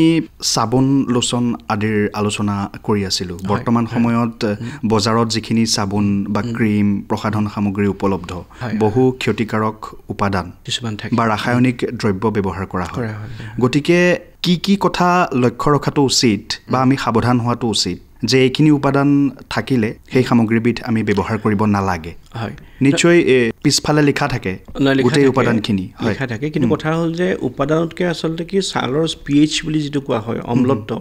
চাবোন, লোচন আদিৰ আলোচনা কৰি আছিলোঁ। বৰ্তমান সময়ত বজাৰত যিখিনি চাবোন বা ক্ৰীম, প্ৰসাধন সামগ্ৰী উপলব্ধ, বহু ক্ষতিকাৰক উপাদান কিছুমান বা ৰাসায়নিক দ্ৰব্য ব্যৱহাৰ কৰা হয়। গতিকে কি কি কথা লক্ষ্য ৰখাটো উচিত বা আমি সাৱধান হোৱাটো উচিত যে এইখিনি উপাদান থাকিলে সেই সামগ্ৰীবিধ আমি ব্যৱহাৰ কৰিব নালাগে? হয়, নিশ্চয় পিছফালে লিখা থাকে গোটেই উপাদানখিনি লিখা থাকে, কিন্তু কথা হ'ল যে উপাদানতকৈ আচলতে কি ছালৰ পি এইচ বুলি যিটো কোৱা হয়, অম্লত্ব,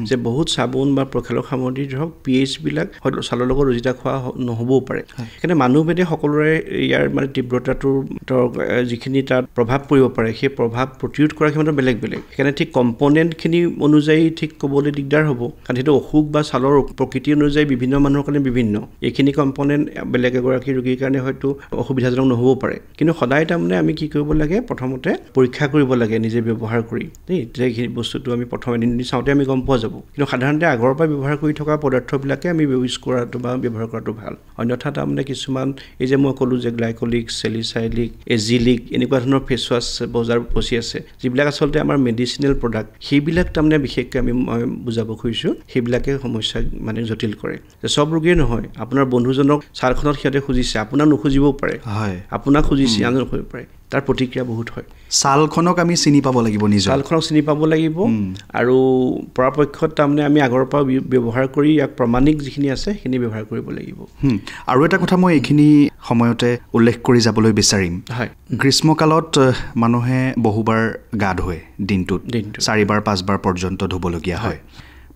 যে বহুত চাবোন বা প্ৰক্ষালক সামগ্ৰী ধৰক পি এইচবিলাক হয়তো ছালৰ লগত ৰজিতা খোৱা নহ'বও পাৰে। সেইকাৰণে মানুহভেদে সকলোৰে ইয়াৰ মানে তীব্ৰতাটোৰ ধৰক যিখিনি তাত প্ৰভাৱ পৰিব পাৰে, সেই প্ৰভাৱ প্ৰতিৰোধ কৰাৰ ক্ষমতা বেলেগ বেলেগ। সেইকাৰণে ঠিক কম্পনেণ্টখিনি অনুযায়ী ঠিক ক'বলৈ দিগদাৰ হ'ব, কাৰণ সেইটো অসুখ বা ছালৰ প্ৰকৃতি অনুযায়ী বিভিন্ন মানুহৰ কাৰণে বিভিন্ন। এইখিনি কম্পনেণ্ট বেলেগ এগৰাকী ৰোগীৰ কাৰণে হয়তো অসুবিধাজনক নহ'ব পাৰে। কিন্তু সদায় তাৰমানে আমি কি কৰিব লাগে, প্ৰথমতে পৰীক্ষা কৰিব লাগে নিজে ব্যৱহাৰ কৰি দেই, যে এইখিনি বস্তুটো আমি প্ৰথম এদিন চাওঁতে আমি গম পোৱা যাব। কিন্তু সাধাৰণতে আগৰ পৰা ব্যৱহাৰ কৰি থকা পদাৰ্থবিলাকে আমি ইউজ কৰাটো বা ব্যৱহাৰ কৰাটো ভাল। অন্যথা তাৰমানে কিছুমান এই যে মই ক'লোঁ যে গ্লাইকলিক, চেলিচাইলিক, এজিলিক এনেকুৱা ধৰণৰ ফেচ ৱাছ বজাৰ উপচি আছে, যিবিলাক আচলতে আমাৰ মেডিচিনেল প্ৰডাক্ট, সেইবিলাক তাৰমানে বিশেষকৈ আমি মই বুজাব খুজিছোঁ, সেইবিলাকে সমস্যা মানে জটিল কৰে। যে চব ৰোগীয়ে নহয়, আপোনাৰ বন্ধুজনক ছালখনত সিহঁতে খুজিছে খুজিছে, আপোনাক নুখুজিবও পাৰে, আপোনাক খুজিছে আনক নুখুজিব পাৰে, তাৰ প্ৰতিক্ৰিয়া বহুত হয়। ছালখনক আমি চিনি পাব লাগিব, নিজৰ ছালখনক চিনি পাব লাগিব। আৰু পৰাপক্ষত তাৰমানে আমি আগৰ পৰা ব্যৱহাৰ কৰি ইয়াক প্ৰমাণিক যিখিনি আছে সেইখিনি ব্যৱহাৰ কৰিব লাগিব। আৰু এটা কথা মই এইখিনি সময়তে উল্লেখ কৰি যাবলৈ বিচাৰিম, হয়, গ্ৰীষ্মকালত মানুহে বহুবাৰ গা ধুৱে, দিনটোত 4বাৰ 5বাৰ পৰ্যন্ত ধুবলগীয়া হয়।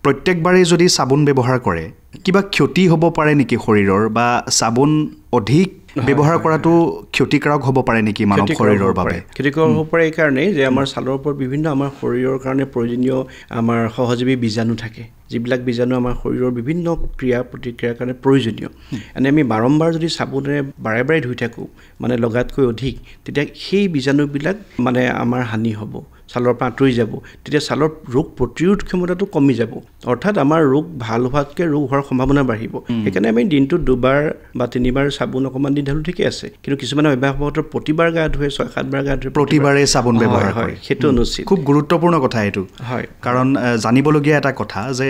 প্ৰত্যেকবাৰেই যদি চাবোন ব্যৱহাৰ কৰে কিবা ক্ষতি হ'ব পাৰে নেকি শৰীৰৰ, বা চাবোন অধিক ব্যৱহাৰ কৰাটো ক্ষতিকাৰক হ'ব পাৰে নেকি মানৱ শৰীৰৰ বাবে? ক্ষতিকাৰক হ'ব পাৰে এইকাৰণেই যে আমাৰ ছালৰ ওপৰত বিভিন্ন আমাৰ শৰীৰৰ কাৰণে প্ৰয়োজনীয় আমাৰ সহজীৱী বীজাণু থাকে, যিবিলাক বীজাণু আমাৰ শৰীৰৰ বিভিন্ন ক্ৰিয়া প্ৰতিক্ৰিয়াৰ কাৰণে প্ৰয়োজনীয়। এনে আমি বাৰম্বাৰ যদি চাবোনেৰে বাৰে বাৰে ধুই থাকোঁ, মানে লগাতকৈ অধিক, তেতিয়া সেই বীজাণুবিলাক মানে আমাৰ হানি হ'ব, ছালৰ পৰা আঁতৰি যাব, তেতিয়া ছালৰ ৰোগ প্ৰতিৰোধ ক্ষমতাটো কমি যাব, অৰ্থাৎ আমাৰ ৰোগ ভাল হোৱাতকৈ ৰোগ হোৱাৰ সম্ভাৱনা বাঢ়িব। সেইকাৰণে আমি দিনটোত 2বাৰ বা 3বাৰ চাবোন অকণমান দি ধুলে ঠিকে আছে, কিন্তু কিছুমানে অভ্যাসবশতঃ প্ৰতিবাৰ গা ধুৱে, 6-7বাৰ গা ধুৱে, প্ৰতিবাৰেই চাবোন ব্যৱহাৰ কৰে, সেইটো অনুচিত। খুব গুৰুত্বপূৰ্ণ কথা এইটো। হয়, কাৰণ জানিবলগীয়া এটা কথা যে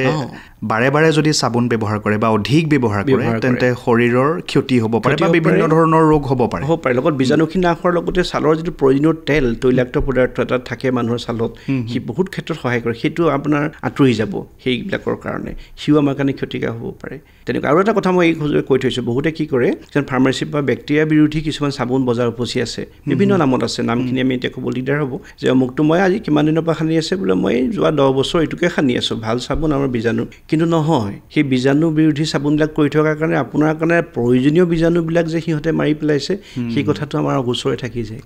বাৰে বাৰে যদি চাবোন ব্যৱহাৰ কৰে বা অধিক ব্যৱহাৰ কৰে তেন্তে শৰীৰৰ ক্ষতি হ'ব পাৰে বা বিভিন্ন ধৰণৰ ৰোগ হ'ব পাৰে। হ'ব পাৰে, লগত বীজাণুখিনি নাশ হোৱাৰ লগতে ছালৰ যিটো প্ৰয়োজনীয় তেল, তৈলাক্ত পদাৰ্থ এটা থাকে মানুহৰ ছালত, সি বহুত ক্ষেত্ৰত সহায় কৰে, সেইটো আপোনাৰ আঁতৰি যাব সেইবিলাকৰ কাৰণে, সিও আমাৰ কাৰণে ক্ষতিকাৰক হ'ব পাৰে। তেনেকুৱা আৰু এটা কথা মই এই কৈ থৈছোঁ, বহুতে কি কৰে যেন ফাৰ্মাচীৰ পৰা বেক্টেৰিয়া বিৰোধী কিছুমান চাবোন বজাৰ উপচি আছে, বিভিন্ন নামত আছে, নামখিনি আমি এতিয়া ক'ব দিগদাৰ হ'ব, যে অমুকটো মই আজি কিমান দিনৰ পৰা সানি আছে, বোলে মই যোৱা 10 বছৰ এইটোকে সানি আছোঁ, ভাল চাবোন আমাৰ বীজাণু, কিন্তু নহয়, সেই বীজাণু বিৰোধী চাবোনবিলাক কৰি থকাৰ কাৰণে আপোনাৰ কাৰণে প্ৰয়োজনীয় বীজাণুবিলাক যে সিহঁতে মাৰি পেলাইছে, সেই কথাটো আমাৰ অগোচৰে থাকি যায়।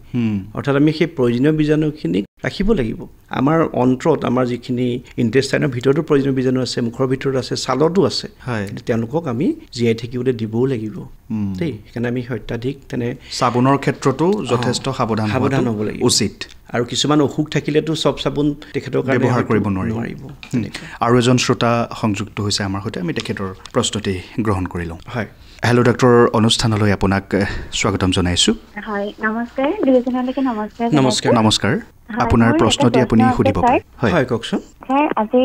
অৰ্থাৎ আমি সেই প্ৰয়োজনীয় বীজাণুখিনিক ৰাখিব লাগিব। আমাৰ অন্ত্ৰত, আমাৰ যিখিনি ইণ্টেষ্টাইনৰ ভিতৰতো প্ৰয়োজনীয় বীজাণু আছে, মুখৰ ভিতৰত আছে, ছালতো আছে, তেওঁলোকক আমি জীয়াই থাকিবলৈ দিবও লাগিব দেই। সেইকাৰণে আমি অত্যাধিক তেনে চাবোনৰ ক্ষেত্ৰতো যথেষ্ট সাৱধান হ'ব লাগিব উচিত। আৰু কিছুমান অসুখ থাকিলেতো চব চাবোন তেখেতৰ কাৰণে ব্যৱহাৰ কৰিব নোৱাৰিব। আৰু এজন শ্ৰোতা সংযুক্ত হৈছে আমাৰ সৈতে, আমি তেখেতৰ প্ৰশ্নটি গ্ৰহণ কৰি লওঁ। হয়, হেল্ল' ডাক্তৰ অনুষ্ঠানলৈ আপোনাক স্বাগতম জনাইছোঁ। হয়, নমস্কাৰ দুয়োজনলৈকে। নমস্কাৰ। নমস্কাৰ। নমস্কাৰ, আপোনাৰ প্ৰশ্নটি আপুনি সুধিব পাৰে। হয়, কওকচোন। ছাৰ, আজি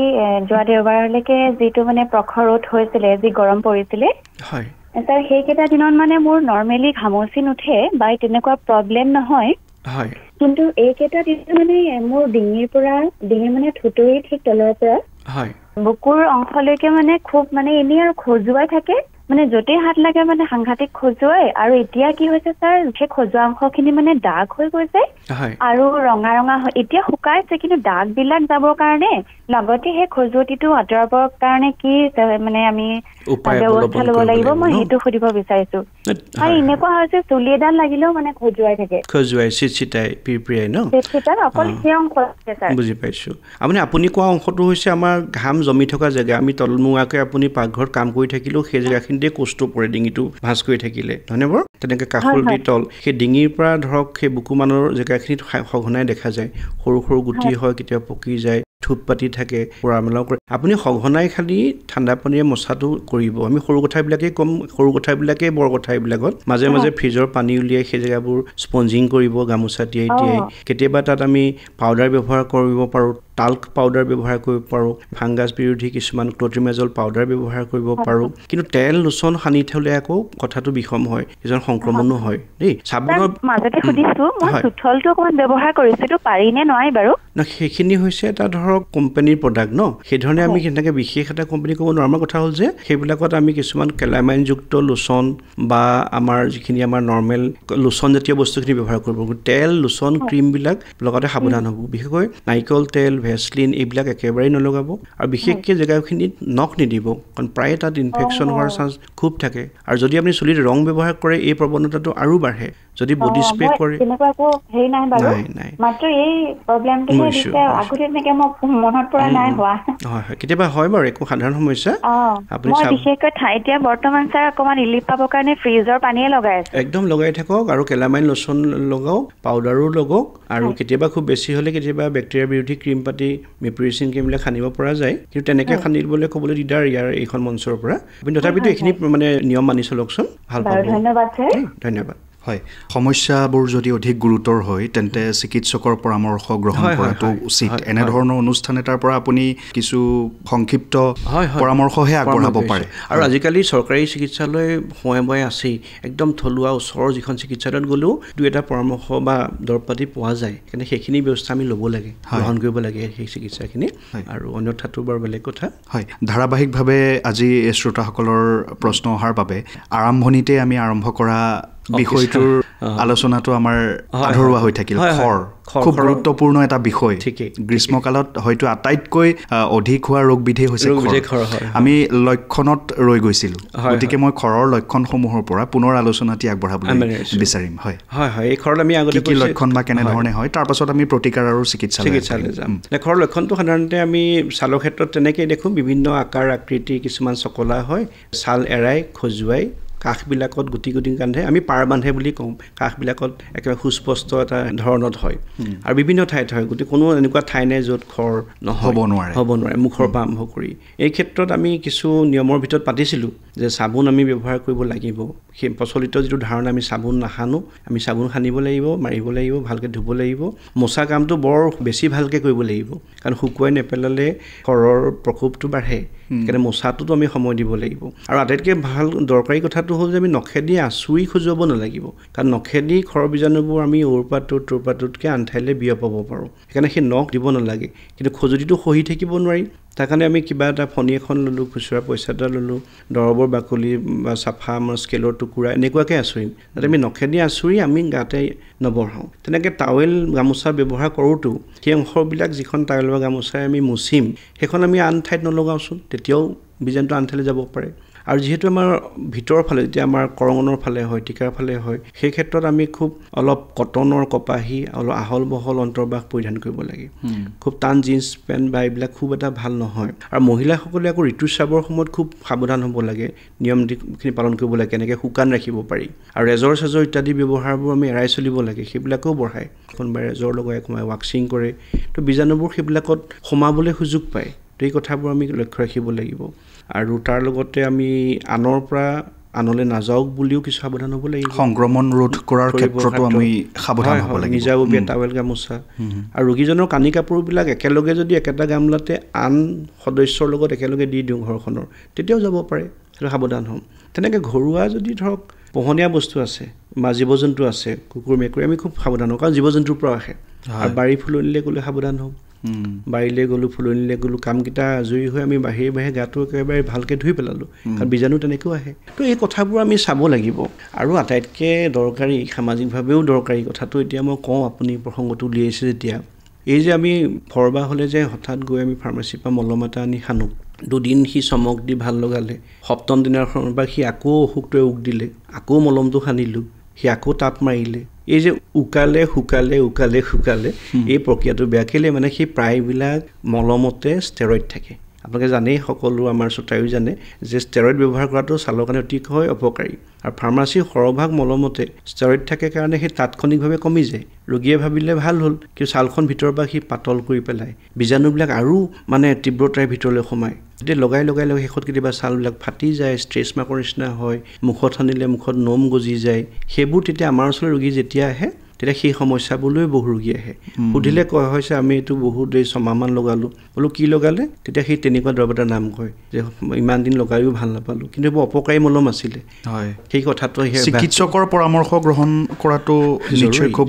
যোৱা দেওবাৰলৈকে যিটো মানে প্ৰখৰ ৰ'দ হৈছিলে, যি গৰম পৰিছিলে, হয় ছাৰ, সেইকেইটা দিনত মানে মোৰ নৰ্মেলি ঘামচি নুঠে বা তেনেকুৱা প্ৰব্লেম নহয়, হয়, কিন্তু এইকেইটা দিনত মানে মোৰ ডিঙিৰ পৰা, ডিঙিৰ মানে থুতুৰি ঠিক তলৰ পৰা, হয়, বুকুৰ অংশলৈকে মানে খুব মানে এনেই আৰু খজুৱাই থাকে, মানে য'তেই হাত লাগে মানে সাংঘাতিক খজুৱাই। আৰু এতিয়া কি হৈছে ছাৰ, সেই খজুৱা অংশখিনি মানে দাগ হৈ গৈছে আৰু ৰঙা ৰঙা হৈ এতিয়া শুকাইছে, কিন্তু দাগ বিলাক যাবৰ কাৰণে লগতে সেই খজুৱতিটো আঁতৰাবৰ কাৰণে কি মানে আমি ব্যৱস্থা ল'ব লাগিব, মই সেইটো সুধিব বিচাৰিছো। আৰু এনেকুৱা হৈছে চুলি এডাল লাগিলেও মানে খজুৱাই থাকে, খজুৱাই চিটচিটাই পিৰপিৰাই ন, চিটচিটাই অকল সেই অংশ আছে ছাৰ। বুজি পাইছো। আপুনি কোৱা অংশটো হৈছে আমাৰ ঘাম জমি থকা জেগা। আমি তলমূৱাকৈ আপুনি পাকঘৰত কাম কৰি থাকিলেও সেই জেগাখিনিতে কোষটো পৰে, ডিঙিটো ভাঁজ কৰি থাকিলে, নহয়নে বাৰু? তেনেকৈ কাষৰ দি তল সেই ডিঙিৰ পৰা ধৰক সেই বুকু মানৰ জেগাখিনিত সঘনাই দেখা যায়, সৰু সৰু গুটি হয়, কেতিয়াবা পকি যায়, থোপ পাতি থাকে, পোৰা মেলাও কৰে। আপুনি সঘনাই খালি ঠাণ্ডা পানীৰে মচাটো কৰিব। আমি সৰু কথাবিলাকেই ক'ম, সৰু কথাবিলাকেই বৰ কথা। এইবিলাকত মাজে মাজে ফ্ৰিজৰ পানী উলিয়াই সেই জেগাবোৰ স্পঞ্জিং কৰিব, গামোচা তিয়াই তিয়াই। কেতিয়াবা তাত আমি পাউডাৰ ব্যৱহাৰ কৰিব পাৰোঁ, টাল্ক পাউডাৰ ব্যৱহাৰ কৰিব পাৰোঁ, ফাংগাছ বিৰোধী কিছুমান ক্লট্ৰিমেজল পাউডাৰ ব্যৱহাৰ কৰিব পাৰোঁ। কিন্তু তেল লোচন সানি থ'লে আকৌ কথাটো বিষম হয়, কিছুমান সংক্ৰমণো হয় দেই। চাবোনৰ মাজতে সুধিছোঁ, মই চুঠলটো অকণমান ব্যৱহাৰ কৰিছোঁ, পাৰি নে নোৱাৰি বাৰু? ন, সেইখিনি হৈছে এটা ধৰক কোম্পানীৰ প্ৰডাক্ট ন, সেইধৰণে আমি তেনেকৈ বিশেষ এটা কোম্পানী ক'ব নোৱাৰোঁ। আমাৰ কথা হ'ল যে সেইবিলাকত আমি কিছুমান কেলামাইনযুক্ত লোচন বা আমাৰ যিখিনি আমাৰ নৰ্মেল লোচনজাতীয় বস্তুখিনি ব্যৱহাৰ কৰিব। তেল লোচন ক্ৰীমবিলাক লগতে সাৱধান হ'ব, বিশেষকৈ নাৰিকল তেল, ভেচলিন এইবিলাক একেবাৰেই নলগাব। আৰু বিশেষকৈ জেগাখিনিত নখ নিদিব, কাৰণ প্ৰায়ে তাত ইনফেকশ্যন হোৱাৰ চান্স খুব থাকে। আৰু যদি আপুনি চুলিত ৰং ব্যৱহাৰ কৰে, এই প্ৰৱণতাটো আৰু বাঢ়ে। যদি বডি স্প্ৰে কৰে, হয় হয়, কেতিয়াবা হয় বাৰু, একো সাধাৰণ সমস্যা। আপুনি বিশেষকৈ এতিয়া বৰ্তমান ছাৰ অকণমান ৰিলিফ পাবৰ কাৰণে ফ্ৰিজৰ পানীয়ে লগাই আছোঁ। একদম লগাই থাকক, আৰু কেলামাইন লোচন লগাওক, পাউডাৰো লগাওক। আৰু কেতিয়াবা খুব বেছি হ'লে কেতিয়াবা বেক্টেৰিয়া বিৰোধী ক্ৰীম পাতি, মিপিৰিচিন ক্ৰীমবিলাক সানিব পৰা যায়, কিন্তু তেনেকৈ সানিবলৈ ক'বলৈ দিগদাৰ ইয়াৰ এইখন মঞ্চৰ পৰা। আপুনি তথাপিতো এইখিনি মানে নিয়ম মানি চলকচোন, ভাল পাব। ধন্যবাদ ছাৰ। ধন্যবাদ। হয়, সমস্যাবোৰ যদি অধিক গুৰুতৰ হয় তেন্তে চিকিৎসকৰ পৰামৰ্শ গ্ৰহণ কৰাটো উচিত। এনেধৰণৰ অনুষ্ঠান এটাৰ পৰা আপুনি কিছু সংক্ষিপ্ত পৰামৰ্শহে আগবঢ়াব পাৰে। আৰু আজিকালি চৰকাৰী চিকিৎসালয় সময়ে সময়ে আছেই, একদম থলুৱা ওচৰৰ যিখন চিকিৎসালয়ত গ'লেও দুই এটা পৰামৰ্শ বা দৰৱ পাতি পোৱা যায়। সেইকাৰণে সেইখিনি ব্যৱস্থা আমি ল'ব লাগে, গ্ৰহণ কৰিব লাগে সেই চিকিৎসাখিনি, আৰু অন্যথাটো বাৰু বেলেগ কথা। হয়, ধাৰাবাহিকভাৱে আজি শ্ৰোতাসকলৰ প্ৰশ্ন অহাৰ বাবে আৰম্ভণিতে আমি আৰম্ভ কৰা বিষয়টোৰ আলোচনাটো আমাৰ আধৰুৱা হৈ থাকিল। খৰ খুব গুৰুত্বপূৰ্ণ এটা বিষয়। গ্ৰীষ্মকালত হয়তো আটাইতকৈ অধিক হোৱা ৰোগবিধেই হৈছে খৰ। আমি লক্ষণত ৰৈ গৈছিলোঁ, গতিকে মই খৰৰ লক্ষণসমূহৰ পৰা পুনৰ আলোচনাটি আগবঢ়াবলৈ বিচাৰিম। হয় হয় হয়, এই খৰত আমি আগতে কি লক্ষণ বা কেনেধৰণে হয়, তাৰপাছত আমি প্ৰতিকাৰ আৰু চিকিৎসালয় যাম। খৰৰ লক্ষণটো সাধাৰণতে আমি ছালৰ ক্ষেত্ৰত তেনেকেই দেখোঁ, বিভিন্ন আকাৰ আকৃতি কিছুমান চকলা হয়, ছাল এৰাই খজুৱাই, কাষবিলাকত গুটি গুটি বান্ধে, আমি পাৰ বান্ধে বুলি কওঁ, কাষবিলাকত একেবাৰে সুস্পষ্ট এটা ধৰণত হয় আৰু বিভিন্ন ঠাইত হয়। গতিকে কোনো এনেকুৱা ঠাই নাই য'ত খৰ নহ'ব নোৱাৰে, হ'ব নোৱাৰে, মুখৰ পৰা আৰম্ভ কৰি। এই ক্ষেত্ৰত আমি কিছু নিয়মৰ ভিতৰত পাতিছিলোঁ যে চাবোন আমি ব্যৱহাৰ কৰিব লাগিব। সেই প্ৰচলিত যিটো ধাৰণা আমি চাবোন নাসানো, আমি চাবোন সানিব লাগিব, মাৰিব লাগিব, ভালকৈ ধুব লাগিব, মোচা কামটো বৰ বেছি ভালকৈ কৰিব লাগিব, কাৰণ শুকুৱাই নেপেলালে খৰৰ প্ৰকোপটো বাঢ়ে। সেইকাৰণে মোচাটোতো আমি সময় দিব লাগিব। আৰু আটাইতকৈ ভাল দৰকাৰী কথাটো হ'ল যে আমি নখেদি আঁচুৰি খজুৱাব নালাগিব, কাৰণ নখেদি খৰৰ বীজাণুবোৰ আমি অ'ৰ পৰা তোৰ তোৰ পৰা তোতকৈ আন ঠাইলৈ বিয়পাব পাৰোঁ। সেইকাৰণে সেই নখ দিব নালাগে। কিন্তু খজুতিটো সহি থাকিব নোৱাৰি, তাৰ কাৰণে আমি কিবা এটা ফণি এখন ল'লোঁ, খুচুৰা পইচা এটা ল'লোঁ, দৰৱৰ বাকলি বা চাফা আমাৰ স্কেলৰ টুকুৰা এনেকুৱাকৈ আঁচুৰিম, যাতে আমি নখেদি আঁচুৰি আমি গাতে নবঢ়াওঁ। তেনেকৈ টাৱেল গামোচা ব্যৱহাৰ কৰোঁতেও সেই অংশবিলাক যিখন টাৱেল বা গামোচাই আমি মুচিম সেইখন আমি আন ঠাইত নলগাওঁচোন, তেতিয়াও বীজাণুটো আন ঠাইলৈ যাব পাৰে। আৰু যিহেতু আমাৰ ভিতৰৰ ফালে যেতিয়া আমাৰ কৰঙনৰ ফালে হয়, টিকাৰ ফালে হয়, সেই ক্ষেত্ৰত আমি খুব অলপ কটনৰ কপাহী অলপ আহল বহল অন্তৰ্বাস পৰিধান কৰিব লাগে। খুব টান জিন্স পেণ্ট বা এইবিলাক খুব এটা ভাল নহয়। আৰু মহিলাসকলে আকৌ ঋতুস্ৰাৱৰ সময়ত খুব সাৱধান হ'ব লাগে, নিয়মখিনি পালন কৰিব লাগে, কেনেকৈ শুকান ৰাখিব পাৰি। আৰু ৰেজৰ চেজৰ ইত্যাদি ব্যৱহাৰবোৰ আমি এৰাই চলিব লাগে, সেইবিলাকেও বঢ়ায়। কোনোবাই ৰেজৰ লগাই, কোনোবাই ৱাক্সিং কৰে, তো বীজাণুবোৰ সেইবিলাকত সোমাবলৈ সুযোগ পায়। তো এই কথাবোৰ আমি লক্ষ্য ৰাখিব লাগিব। আৰু তাৰ লগতে আমি আনৰ পৰা আনলৈ নাযাওক বুলিও কিছু সাৱধান হ'ব লাগিব। সংক্ৰমণ ৰোধ কৰাৰ ক্ষেত্ৰতো আমি সাৱধান হ'ব লাগিব। নিজাববীয়া টাৱেল গামোচা আৰু ৰোগীজনৰ কানি কাপোৰবিলাক একেলগে যদি একেটা গামলাতে আন সদস্যৰ লগত একেলগে দি দিওঁ ঘৰখনৰ, তেতিয়াও যাব পাৰে, সেইটো সাৱধান হ'ম। তেনেকৈ ঘৰুৱা যদি ধৰক পোহনীয়া বস্তু আছে বা জীৱ জন্তু আছে, কুকুৰ মেকুৰী, আমি খুব সাৱধান হওঁ, কাৰণ জীৱ জন্তুৰ পৰাও আহে। আৰু বাৰী ফুলনিলৈ গ'লে সাৱধান হ'ম, বাৰীলৈ গ'লোঁ, ফুলনিলৈ গ'লোঁ, কামকেইটা আজৰি হৈ আমি বাহিৰে বাহিৰে গাটো একেবাৰে ভালকৈ ধুই পেলালোঁ, কাৰণ বীজাণু তেনেকৈও আহে। তো এই কথাবোৰ আমি চাব লাগিব। আৰু আটাইতকৈ দৰকাৰী, সামাজিকভাৱেও দৰকাৰী কথাটো এতিয়া মই কওঁ, আপুনি প্ৰসংগটো উলিয়াইছে যেতিয়া, এই যে আমি ফৰবা হ'লে যে হঠাৎ গৈ আমি ফাৰ্মাচীৰ পৰা মলম এটা আনি সানো, দুদিন সি চমক দি ভাল লগালে, সপ্তম দিনাখনৰ পৰা সি আকৌ অসুখটোৱে উক দিলে, আকৌ মলমটো সানিলোঁ, সি আকৌ তাপ মাৰিলে, এই যে উকালে শুকালে উকালে শুকালে, এই প্ৰক্ৰিয়াটো বেয়া। কেলৈ মানে সেই প্ৰায়বিলাক মলমতে ষ্টেৰইড থাকে। আপোনালোকে জানেই, সকলো আমাৰ শ্ৰোতায়ো জানে যে ষ্টেৰইড ব্যৱহাৰ কৰাটো ছালৰ কাৰণে অতিশয় অপকাৰী। আৰু ফাৰ্মাচীৰ সৰহভাগ মলমতে ষ্টেৰইড থাকে কাৰণে সেই তাৎক্ষণিকভাৱে কমি যায়। ৰোগীয়ে ভাবিলে ভাল হ'ল, কিন্তু ছালখন ভিতৰৰ পৰা সি পাতল কৰি পেলায়, বীজাণুবিলাক আৰু মানে তীব্ৰতাৰে ভিতৰলৈ সোমায়। তেতিয়া লগাই লগাই লগাই শেষত কেতিয়াবা ছালবিলাক ফাটি যায়, ষ্ট্ৰেছ মাৰ্কৰ নিচিনা হয়, মুখত সানিলে মুখত নোম গজি যায়। সেইবোৰ তেতিয়া আমাৰ ওচৰলৈ ৰোগী যেতিয়া আহে, তেতিয়া সেই সমস্যাবোৰলৈ বহু ৰোগী আহে। সুধিলে কোৱা হৈছে আমি এইটো বহুত দেৰি ছমাহমান লগালোঁ, বোলো কি লগালে, তেতিয়া সেই তেনেকুৱা দৰৱ এটাৰ নাম কয় যে ইমান দিন লগায়ো ভাল নাপালোঁ, কিন্তু এইবোৰ অপকাৰী মলম আছিলে। হয়, সেই কথাটো চিকিৎসকৰ পৰামৰ্শ গ্ৰহণ কৰাটো নিশ্চয় খুব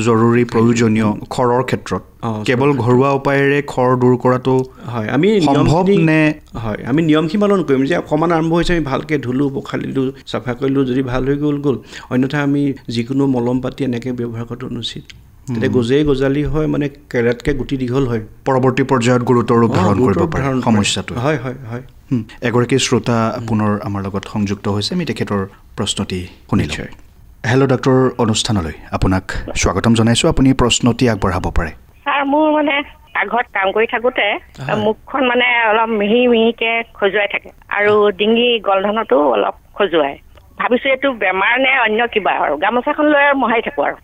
জৰুৰী, প্ৰয়োজনীয়। খৰৰ ক্ষেত্ৰত কেৱল ঘৰুৱা উপায়েৰে খৰ দূৰ কৰাটো হয় আমি সম্ভৱ নে? হয়, আমি নিয়মখিনি পালন কৰিম যে অকণমান আৰম্ভ হৈছে, আমি ভালকৈ ধুলোঁ, পখালিলোঁ, চাফা কৰিলোঁ, যদি ভাল হৈ গ'ল গ'ল, অন্যথা আমি যিকোনো মলম পাতি এনেকৈ ব্যৱহাৰ কৰাটো অনুচিত। তেতিয়া গজেই গজালি হয়, মানে কেৰাতকৈ গুটি দীঘল হয়, পৰৱৰ্তী পৰ্যায়ত গুৰুতৰ ৰূপ ধাৰণ কৰিব পাৰে সমস্যাটো। হয় হয় হয়। এগৰাকী শ্ৰোতা পুনৰ আমাৰ লগত সংযুক্ত হৈছে, আমি তেখেতৰ প্ৰশ্নটি শুনিলোঁ। হেল্ল' ডাক্তৰ অনুষ্ঠানলৈ আপোনাক স্বাগতম জনাইছোঁ, আপুনি প্ৰশ্নটি আগবঢ়াব পাৰে। ছাৰ, মোৰ মানে পাকঘৰত কাম কৰি থাকোঁতে মুখখন মানে অলপ মিহি মিহিকৈ খজুৱাই থাকে আৰু ডিঙি গলধনতো অলপ খজুৱাই। ভাবিছোঁ এইটো বেমাৰ নে অন্য কিবা, আৰু গামোচাখন লৈ আৰু মোহাৰি থাকোঁ। আৰু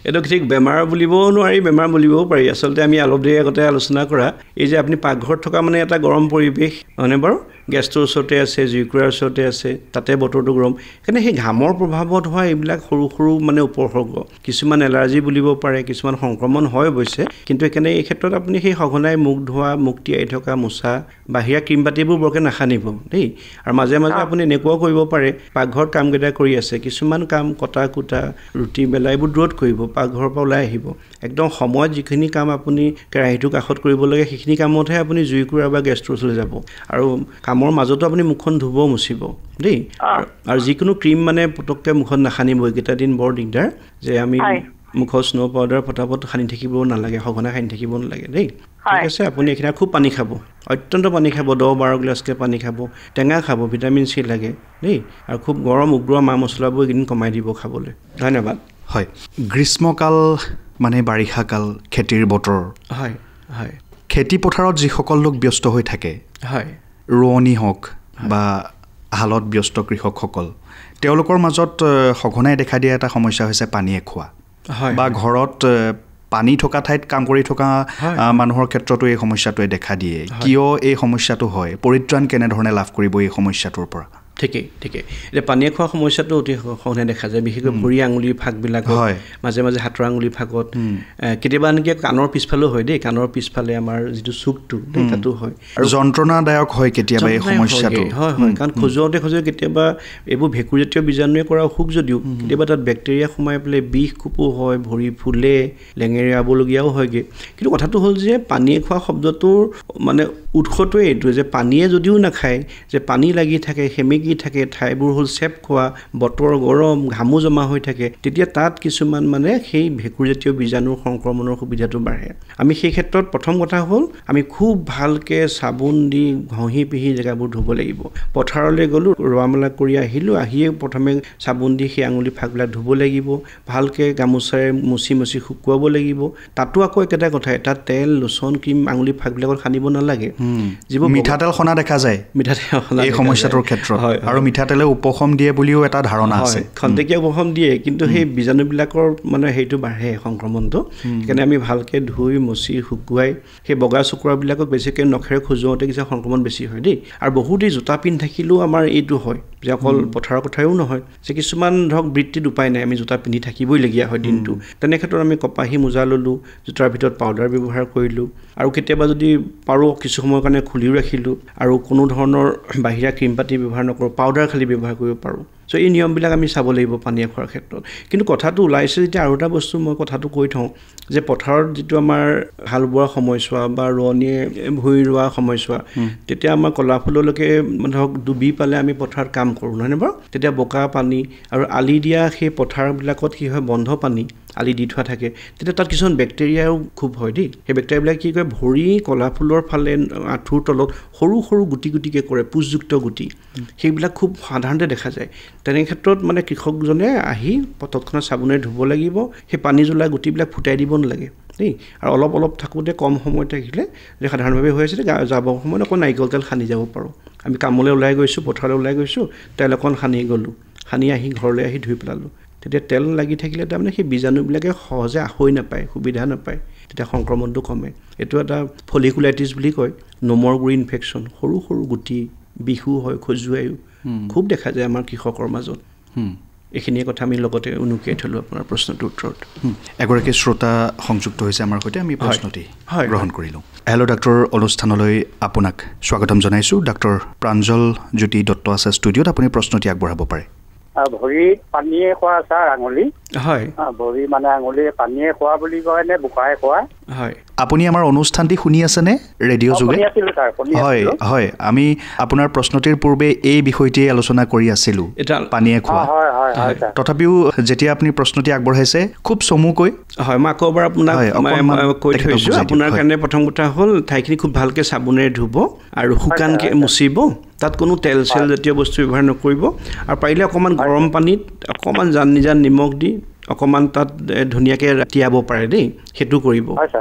এইটো ঠিক বেমাৰ বুলিবও নোৱাৰি, বেমাৰ বুলিবও পাৰি। আচলতে আমি অলপ দেৰি আগতে আলোচনা কৰা এই যে আপুনি পাকঘৰত থকা মানে এটা গৰম পৰিৱেশ হয়নে বাৰু, গেছটোৰ ওচৰতে আছে, জুইকুৰাৰ ওচৰতে আছে, তাতে বতৰটো গৰম, সেইকাৰণে সেই ঘামৰ প্ৰভাৱত হোৱা এইবিলাক সৰু সৰু মানে উপসৰ্গ, কিছুমান এলাৰ্জি বুলিব পাৰে, কিছুমান সংক্ৰমণ হয় অৱশ্যে, কিন্তু সেইকাৰণে এই ক্ষেত্ৰত আপুনি সেই সঘনাই মুখ ধোৱা, মুখ তিয়াই থকা, মোচা, বাহিৰা ক্ৰীম পাতিবোৰ বৰকৈ নাসানিব দেই। আৰু মাজে মাজে আপুনি এনেকুৱাও কৰিব পাৰে, পাকঘৰত কামকেইটা কৰি আছে, কিছুমান কাম কটা কুটা, ৰুটি বেলা এইবোৰ দূৰত কৰিব, পাকঘৰৰ পৰা ওলাই আহিব। একদম সময়ত যিখিনি কাম আপুনি কেৰাহীটোৰ কাষত কৰিব লাগে সেইখিনি কামতহে আপুনি জুইকুৰা বা গেছটোৰ ওচৰলৈ যাব। আৰু কামৰ মাজতো আপুনি মুখখন ধুব, মুচিব দেই। আৰু যিকোনো ক্ৰীম মানে পটককৈ মুখত নাসানিব, এইকেইটা দিন বৰ দিগদাৰ যে আমি মুখত স্ন' পাউডাৰ ফটাফট সানি থাকিব নালাগে, সঘনাই সানি থাকিব নালাগে দেই। ঠিক আছে, আপুনি এইখিনি খুব পানী খাব, অত্যন্ত পানী খাব, 10-12 গিলাচকৈ পানী খাব, টেঙা খাব, ভিটামিন চি লাগে দেই। আৰু খুব গৰম উগ্ৰ মা মছলাবোৰ এইকেইদিন কমাই দিব খাবলৈ। ধন্যবাদ। হয়, গ্ৰীষ্মকাল মানে বাৰিষাকাল, খেতিৰ বতৰ। হয় হয়, খেতি পথাৰত যিসকল লোক ব্যস্ত হৈ থাকে, হয়, ৰোৱনী হওক বা হালত ব্যস্ত কৃষকসকল, তেওঁলোকৰ মাজত সঘনাই দেখা দিয়া এটা সমস্যা হৈছে পানীয়ে খোৱা, বা ঘৰত পানী থকা ঠাইত কাম কৰি থকা মানুহৰ ক্ষেত্ৰতো এই সমস্যাটোৱে দেখা দিয়ে। কিয় এই সমস্যাটো হয়, পৰিত্ৰাণ কেনেধৰণে লাভ কৰিব এই সমস্যাটোৰ পৰা? ঠিকেই ঠিকেই, এতিয়া পানীয়ে খোৱা সমস্যাটো অতি সঘনাই দেখা যায়, বিশেষকৈ ভৰি আঙুলিৰ ফাকবিলাকত, মাজে মাজে হাতৰ আঙুলিৰ ফাকত, কেতিয়াবা আনকি কাণৰ পিছফালেও হয় দেই, কাণৰ পিছফালে আমাৰ যিটো চুকটো দেই তাতো হয়। আৰু যন্ত্ৰণাদায়ক হয় কেতিয়াবা এই সমস্যাটো। হয় হয়, কাৰণ খজুৱাওঁতে খজুৱাই কেতিয়াবা এইবোৰ ভেঁকুৰজাতীয় বীজাণুৱে কৰা অসুখ যদিও কেতিয়াবা তাত বেক্টেৰিয়া সোমাই পেলাই বিষ কোপো হয়, ভৰি ফুলে, লেঙেৰাবলগীয়াও হয়গৈ। কিন্তু কথাটো হ'ল যে পানীয়ে খোৱা শব্দটোৰ মানে উৎসটোৱে এইটোৱে যে পানীয়ে যদিও নাখায়, যে পানী লাগি থাকে, সেমেকি থাকে, ঠাইবোৰ হ'ল চেপ খোৱা, বতৰ গৰম, ঘামো জমা হৈ থাকে, তেতিয়া তাত কিছুমান মানে সেই ভেঁকুৰজাতীয় বীজাণুৰ সংক্ৰমণৰ সুবিধাটো বাঢ়ে। আমি সেই ক্ষেত্ৰত প্ৰথম কথা হ'ল আমি খুব ভালকৈ চাবোন দি ঘঁহি পিহি জেগাবোৰ ধুব লাগিব। পথাৰলৈ গ'লোঁ, ৰোৱা মেলা কৰি আহিলোঁ, আহিয়ে প্ৰথমে চাবোন দি সেই আঙুলি ফাকবিলাক ধুব লাগিব, ভালকৈ গামোচাৰে মুচি মুচি শুকুৱাব লাগিব। তাতো আকৌ একেটা কথাই, তাত তেল, লোচন, ক্ৰীম আঙুলি ফাকবিলাকত সানিব নালাগে। যিবোৰ মিঠাতেল সনা দেখা যায়, মিঠাতেল এই সমস্যাটোৰ ক্ষেত্ৰত হয়, আৰু মিঠাতেলে উপশম দিয়ে বুলিও এটা ধাৰণা আছে। খন্তেকীয়া উপশম দিয়ে, কিন্তু সেই বীজাণুবিলাকৰ মানে সেইটো বাঢ়ে সংক্ৰমণটো। সেইকাৰণে আমি ভালকৈ ধুই মুচি শুকুৱাই সেই বগা চকুৰাবিলাকক বেছিকৈ নখেৰে খজুৱাওঁতে কিছুমান সংক্ৰমণ বেছি হয় দেই। আৰু বহুত এই জোতা পিন্ধি থাকিলেও আমাৰ এইটো হয় যে অকল পথাৰৰ কথাও নহয়, যে কিছুমান ধৰক বৃত্তিত উপায় নাই, আমি জোতা পিন্ধি থাকিবইলগীয়া হয় দিনটো। তেনে ক্ষেত্ৰত আমি কপাহী মোজা ল'লোঁ, জোতাৰ ভিতৰত পাউডাৰ ব্যৱহাৰ কৰিলোঁ, আৰু কেতিয়াবা যদি পাৰোঁ কিছু সময়ৰ কাৰণে খুলিও ৰাখিলোঁ, আৰু কোনো ধৰণৰ বাহিৰা ক্ৰীম পাতি ব্যৱহাৰ নকৰোঁ, পাউডাৰ খালি ব্যৱহাৰ কৰিব পাৰোঁ। চ' এই নিয়মবিলাক আমি চাব লাগিব পানীয়ে খোৱাৰ ক্ষেত্ৰত। কিন্তু কথাটো ওলাইছে যেতিয়া আৰু এটা বস্তু মই কথাটো কৈ থওঁ যে পথাৰত যিটো আমাৰ হাল বোৱা সময়ছোৱা বা ৰোৱনীয়ে ভূঁই ৰোৱা সময়ছোৱা, তেতিয়া আমাৰ কলাফুললৈকে ধৰক ডুবি পালে আমি পথাৰত কাম কৰোঁ নহয়নে বাৰু? তেতিয়া বোকা পানী আৰু আলি দিয়া সেই পথাৰবিলাকত কি হয়, বন্ধ পানী আলি দি থোৱা থাকে, তেতিয়া তাত কিছুমান বেক্টেৰিয়াও খুব হয় দেই। সেই বেক্টেৰিয়াবিলাক কি কৰে, ভৰি কলাফুলৰ ফালে আঁঠুৰ তলত সৰু সৰু গুটি গুটিকৈ কৰে, পুঁজযুক্ত গুটি, সেইবিলাক খুব সাধাৰণতে দেখা যায়। তেনে ক্ষেত্ৰত মানে কৃষকজনে আহি তৎক্ষণাত চাবোনেৰে ধুব লাগিব, সেই পানী জ্বলা গুটিবিলাক ফুটাই দিব নালাগে দেই। আৰু অলপ অলপ থাকোঁতে কম সময় থাকিলে যে সাধাৰণভাৱে হৈ আছে, যাবৰ সময়ত অকণ নাৰিকল তেল সানি যাব পাৰোঁ। আমি কামলৈ ওলাই গৈছোঁ, পথাৰলৈ ওলাই গৈছোঁ, তেল অকণ সানি গ'লোঁ, সানি আহি ঘৰলৈ আহি ধুই পেলালোঁ, তেতিয়া তেল লাগি থাকিলে তাৰমানে সেই বীজাণুবিলাকে সহজে আসৈ নাপায়, সুবিধা নাপায়, তেতিয়া সংক্ৰমণটো কমে। এইটো এটা ফলিকুলাইটিছ বুলি কয়, নোমৰ গুৰি ইনফেকশ্যন, সৰু সৰু গুটি, বিষো হয়, খজুৱায়ো খুব দেখা যায় আমাৰ কৃষকৰ মাজত। এইখিনিয়ে কথা আমি লগতে উনুকিয়াই থলোঁ আপোনাৰ প্ৰশ্নটোৰ উত্তৰত। এগৰাকী শ্ৰোতা সংযুক্ত হৈছে আমাৰ সৈতে, আমি প্ৰশ্নটি গ্ৰহণ কৰিলোঁ। হেল্ল' ডাক্তৰ অনুষ্ঠানলৈ আপোনাক স্বাগতম জনাইছোঁ। ডাক্তৰ প্ৰাঞ্জল জ্যোতি দত্ত আছে ষ্টুডিঅ'ত, আপুনি প্ৰশ্নটি আগবঢ়াব পাৰে। ভৰিত পানীয়ে খোৱা ছাৰ আঙুলি? হয়, ভৰি মানে আঙুলি পানীয়ে খোৱা বুলি কয় নে বোকাই খোৱা? হয়, আপুনি আমাৰ অনুষ্ঠানটি শুনি আছেনে ৰেডিঅ' যোগে? হয় হয়, আমি আপোনাৰ প্ৰশ্নটিৰ পূৰ্বে এই বিষয়টিয়ে আলোচনা কৰি আছিলোঁ, পানীয়ে খোৱা। তথাপিও যেতিয়া আপুনি প্ৰশ্নটি আগবঢ়াইছে খুব চমুকৈ। হয়, মই আকৌ এবাৰ আপোনাক কৈ থৈছোঁ আপোনাৰ কাৰণে। প্ৰথম কথা হ'ল ঠাইখিনি খুব ভালকৈ চাবোনেৰে ধুব আৰু শুকানকৈ মুচিব, তাত কোনো তেল চেল জাতীয় বস্তু ব্যৱহাৰ নকৰিব, আৰু পাৰিলে অকণমান গৰম পানীত অকণমান জান নিজান নিমখ দি অকণমান তাত ধুনীয়াকৈ তিয়াব পাৰে দেই, সেইটো কৰিব।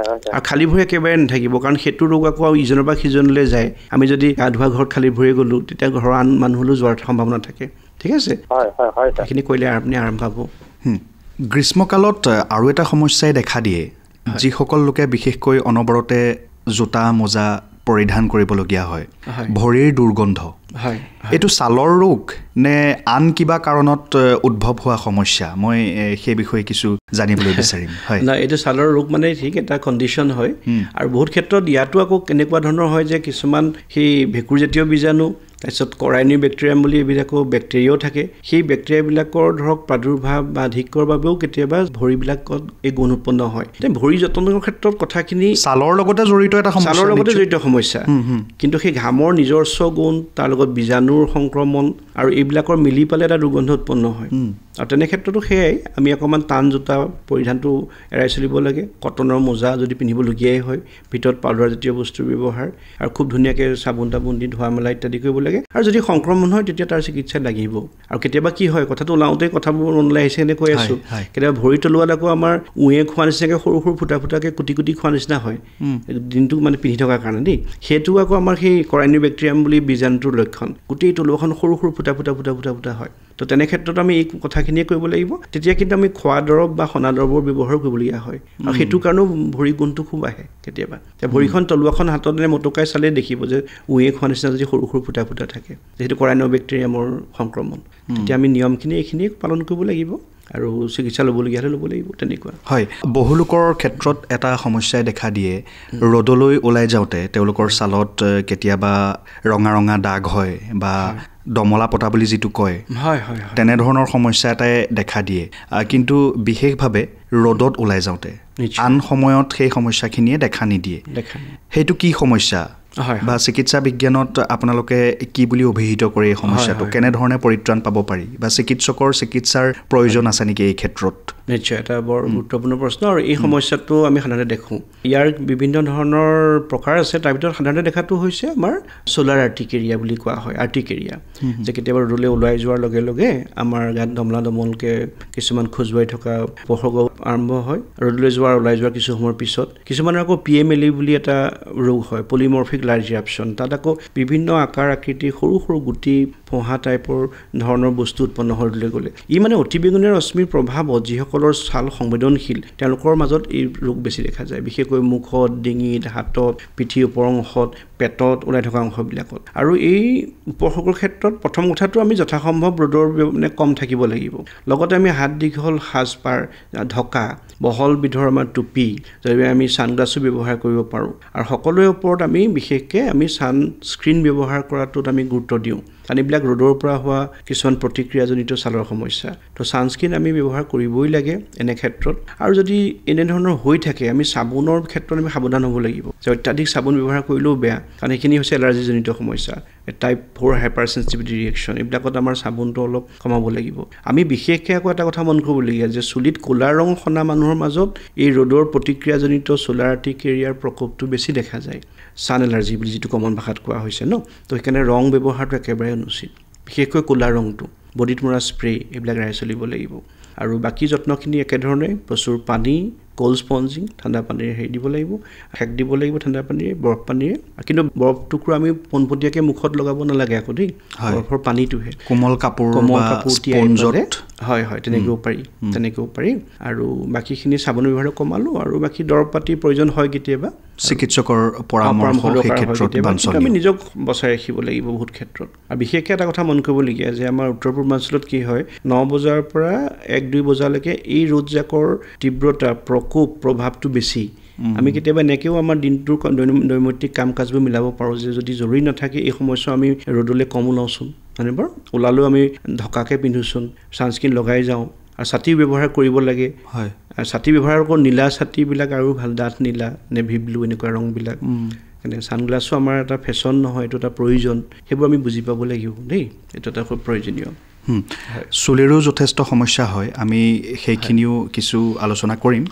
আৰু খালী ভৰি একেবাৰে নাথাকিব, কাৰণ সেইটো ৰোগ আকৌ ইজনৰ পৰা সিজনলৈ যায়। আমি যদি গা ধোৱা ঘৰত খালী ভৰিয়ে গ'লোঁ, তেতিয়া ঘৰৰ আন মানুহলৈও যোৱাৰ সম্ভাৱনা থাকে। ঠিক আছে, সেইখিনি কৰিলে আপুনি আৰাম পাব। গ্ৰীষ্মকালত আৰু এটা সমস্যাই দেখা দিয়ে, যিসকল লোকে বিশেষকৈ অনবৰতে জোতা মোজা পৰিধান কৰিবলগীয়া হয়, ভৰিৰ দুৰ্গন্ধ। এইটো ছালৰ ৰোগ নে আন কিবা কাৰণত উদ্ভৱ হোৱা সমস্যা? মই সেই বিষয়ে কিছু জানিবলৈ বিচাৰিম। হয়, নাই, এইটো ছালৰ ৰোগ মানে ঠিক এটা কণ্ডিশ্যন হয়। আৰু বহুত ক্ষেত্ৰত ইয়াতো আকৌ কেনেকুৱা ধৰণৰ হয় যে কিছুমান সেই ভেঁকুৰজাতীয় বীজাণু, তাৰপিছত কৰাইনি বেক্টেৰিয়াম বুলি এইবিলাকো বেক্টেৰিয়াও থাকে, সেই বেক্টেৰিয়াবিলাকৰ ধৰক প্ৰাদুৰ্ভাৱ বা আধিক্যৰ বাবেও কেতিয়াবা ভৰিবিলাকত এই গুণ উৎপন্ন হয়। এতিয়া ভৰি যতনৰ ক্ষেত্ৰত কথাখিনি ছালৰ লগতে জড়িত এটা সমস্যা, ছালৰ লগতে জড়িত সমস্যা, কিন্তু সেই ঘামৰ নিজস্ব গুণ, তাৰ লগত বীজাণুৰ সংক্ৰমণ আৰু এইবিলাকৰ মিলি পালে এটা দুৰ্গন্ধ উৎপন্ন হয়। আৰু তেনে ক্ষেত্ৰতো সেয়াই আমি অকণমান টান জোতা পৰিধানটো এৰাই চলিব লাগে, কটনৰ মোজা যদি পিন্ধিবলগীয়াই হয়, ভিতৰত পাউডাৰজাতীয় বস্তুৰ ব্যৱহাৰ আৰু খুব ধুনীয়াকৈ চাবোন তাবোন দি ধোৱা মেলা ইত্যাদি কৰিব লাগে। আৰু যদি সংক্ৰমণ হয় তেতিয়া তাৰ চিকিৎসা লাগিব। আৰু কেতিয়াবা কি হয়, কথাটো ওলাওঁতে কথাবোৰ মনলৈ আহিছে এনে কৈ আছোঁ, কেতিয়াবা ভৰি তলুৱাত আকৌ আমাৰ উঁয়ে খোৱা নিচিনাকৈ সৰু সৰু ফুটা ফুটাকৈ কুটি কুটি খোৱা নিচিনা হয় দিনটো মানে পিন্ধি থকাৰ কাৰণে দেই, সেইটো আকৌ আমাৰ সেই কৰাইনি বেক্টেৰিয়াম বুলি বীজাণুটোৰ লক্ষণ, গোটেই তলুৱাখন সৰু সৰু ফুটা ফুটা ফুটা ফুটা ফুটা হয়। তো তেনে ক্ষেত্ৰত আমি এই কথাখিনিয়ে কৰিব লাগিব। তেতিয়া কিন্তু আমি খোৱা দৰৱ বা সনা দৰৱৰ ব্যৱহাৰো কৰিবলগীয়া হয়, আৰু সেইটো কাৰণেও ভৰি গুণটো খুব আহে কেতিয়াবা। ভৰিখন তলুৱাখন হাতত এনে মটকাই চালেই দেখিব যে উঁয়ে খোৱা নিচিনা যদি সৰু সৰু ফুটা ফুটা থাকে, যিহেতু কৰাইনো বেক্টেৰিয়ামৰ সংক্ৰমণ, তেতিয়া আমি নিয়মখিনি এইখিনিয়ে পালন কৰিব লাগিব আৰু চিকিৎসা ল'বলগীয়া হ'লে ল'ব লাগিব তেনেকুৱা হয়। বহু লোকৰ ক্ষেত্ৰত এটা সমস্যাই দেখা দিয়ে, ৰ'দলৈ ওলাই যাওঁতে তেওঁলোকৰ ছালত কেতিয়াবা ৰঙা ৰঙা দাগ হয় বা দমলা পতা বুলি যিটো কয়, হয় হয়, তেনেধৰণৰ সমস্যা এটাই দেখা দিয়ে। কিন্তু বিশেষভাৱে ৰ'দত ওলাই যাওঁতে, আন সময়ত সেই সমস্যাখিনিয়ে দেখা নিদিয়ে। সেইটো কি সমস্যা বা চিকিৎসা বিজ্ঞানত আপোনালোকে কি বুলি অভিহিত কৰে এই সমস্যাটো, কেনেধৰণে পৰিত্ৰাণ পাব পাৰি বা চিকিৎসকৰ চিকিৎসাৰ প্ৰয়োজন আছে নেকি এই ক্ষেত্ৰত? নিশ্চয়, এটা বৰ গুৰুত্বপূৰ্ণ প্ৰশ্ন। আৰু এই সমস্যাটো আমি সাধাৰণতে দেখোঁ, ইয়াৰ বিভিন্ন ধৰণৰ প্ৰকাৰ আছে। তাৰ ভিতৰত সাধাৰণতে দেখাটো হৈছে আমাৰ চ'লাৰ আৰ্টিকেৰিয়া বুলি কোৱা হয়। আৰ্টিকেৰিয়া যে কেতিয়াবা ৰ'দলৈ ওলাই যোৱাৰ লগে লগে আমাৰ গাত দমলা দমলকৈ কিছুমান খজুৱাই থকা উপসৰ্গ আৰম্ভ হয় ৰ'দলৈ যোৱাৰ ওলাই যোৱাৰ কিছু সময়ৰ পিছত। কিছুমানৰ আকৌ পি এম এল ই বুলি এটা ৰোগ হয়, পলিমৰ্ফিক লাৰ্জ ইৰাপশ্যন। তাত আকৌ বিভিন্ন আকাৰ আকৃতিৰ সৰু সৰু গুটি ফোঁহা টাইপৰ ধৰণৰ বস্তু উৎপন্ন হয় ৰ'দলৈ গ'লে। ই মানে অতিবেঙুনীয়া ৰশ্মিৰ প্ৰভাৱত যিসকলৰ ছাল সংবেদনশীল তেওঁলোকৰ মাজত এই ৰোগ বেছি দেখা যায়, বিশেষকৈ মুখত, ডিঙিত, হাতত, পিঠিৰ ওপৰ অংশত, পেটত ওলাই থকা অংশবিলাকত। আৰু এই উপসৰ্গৰ ক্ষেত্ৰত প্ৰথম কথাটো আমি যথাসম্ভৱ ৰ'দৰ মানে কম থাকিব লাগিব। লগতে আমি হাত দীঘল সাজপাৰ, ঢকা, বহল বিধৰ আমাৰ টুপি, যদি আমি ছানগ্লাছো ব্যৱহাৰ কৰিব পাৰোঁ। আৰু সকলোৰে ওপৰত আমি বিশেষকৈ আমি ছানস্ক্ৰীণ ব্যৱহাৰ কৰাটোত আমি গুৰুত্ব দিওঁ, কাৰণ এইবিলাক ৰ'দৰ পৰা হোৱা কিছুমান প্ৰতিক্ৰিয়াজনিত ছালৰ সমস্যা। তো ছানস্ক্ৰীণ আমি ব্যৱহাৰ কৰিবই লাগে এনে ক্ষেত্ৰত। আৰু যদি এনেধৰণৰ হৈ থাকে আমি চাবোনৰ ক্ষেত্ৰত আমি সাৱধান হ'ব লাগিব যে অত্যাধিক চাবোন ব্যৱহাৰ কৰিলেও বেয়া, কাৰণ সেইখিনি হৈছে এলাৰ্জিজনিত সমস্যা, টাইপ 4 হাইপাৰ চেঞ্চিটিভিটি ৰিয়েকশ্যন। এইবিলাকত আমাৰ চাবোনটো অলপ কমাব লাগিব। আমি বিশেষকৈ আকৌ এটা কথা মন কৰিবলগীয়া যে চুলিত ক'লা ৰং সনা মানুহৰ মাজত এই ৰ'দৰ প্ৰতিক্ৰিয়াজনিত চ'লাৰ আৰ্টিকেৰিয়াৰ প্ৰকোপটো বেছি দেখা যায়, ছান এলাৰ্জি বুলি যিটো কমন ভাষাত কোৱা হৈছে ন। তো সেইকাৰণে ৰং ব্যৱহাৰটো একেবাৰে অনুচিত, বিশেষকৈ ক'লা ৰংটো, বডিত মৰা স্প্ৰে এইবিলাক এৰাই চলিব লাগিব। আৰু বাকী যত্নখিনি একেধৰণে, প্ৰচুৰ পানী, ক'ল্ড স্পঞ্জিং, ঠাণ্ডা পানীৰে হেৰি দিব লাগিব, সেক দিব লাগিব ঠাণ্ডা পানীৰে, বৰফ পানীৰে। কিন্তু বৰফ টুকুৰা আমি পোনপটীয়াকৈ মুখত লগাব নালাগে আকৌ দেই, বৰফৰ পানীটোহে, কোমল কাপোৰ, কোমল কাপোৰ তিয়াই, হয় হয়, তেনেকৈও পাৰি, তেনেকৈও পাৰি। আৰু বাকীখিনি চাবোন ব্যৱহাৰ কমালোঁ, আৰু বাকী দৰৱ পাতিৰ প্ৰয়োজন হয় কেতিয়াবা, চিকিৎসকৰ পৰামৰ্শ কিন্তু আমি নিজক বচাই ৰাখিব লাগিব বহুত ক্ষেত্ৰত। আৰু বিশেষকৈ এটা কথা মন কৰিবলগীয়া যে আমাৰ উত্তৰ পূৰ্বাঞ্চলত কি হয়, 9 বজাৰ পৰা 1-2 বজালৈকে এই ৰ'দজাকৰ তীব্ৰতা, প্ৰকোপ, প্ৰভাৱটো বেছি। আমি কেতিয়াবা এনেকৈও আমাৰ দিনটোৰ দৈনন্দিন কাম কাজবোৰ মিলাব পাৰোঁ যে যদি জৰুৰী নাথাকে এই সময়ছোৱা আমি ৰ'দলৈ কম ওলাওঁচোন, হয়নে বাৰু? ওলালেও আমি ঢকাকৈ পিন্ধোচোন, ছানস্ক্ৰীণ লগাই যাওঁ, আৰু ছাতিও ব্যৱহাৰ কৰিব লাগে। হয়, ছাতি ব্যৱহাৰ কৰোঁ, নীলা ছাতিবিলাক আৰু ভাল, ডাঠ নীলা, নেভি ব্লু এনেকুৱা ৰংবিলাক। এনে ছানগ্লাছো আমাৰ এটা ফেশ্বন নহয়, এইটো এটা প্ৰয়োজন, সেইবোৰ আমি বুজি পাব লাগিব দেই, এইটো এটা খুব প্ৰয়োজনীয়। চুলিৰো যথেষ্ট সমস্যা হয়, আমি সেইখিনিও কিছু আলোচনা কৰিম।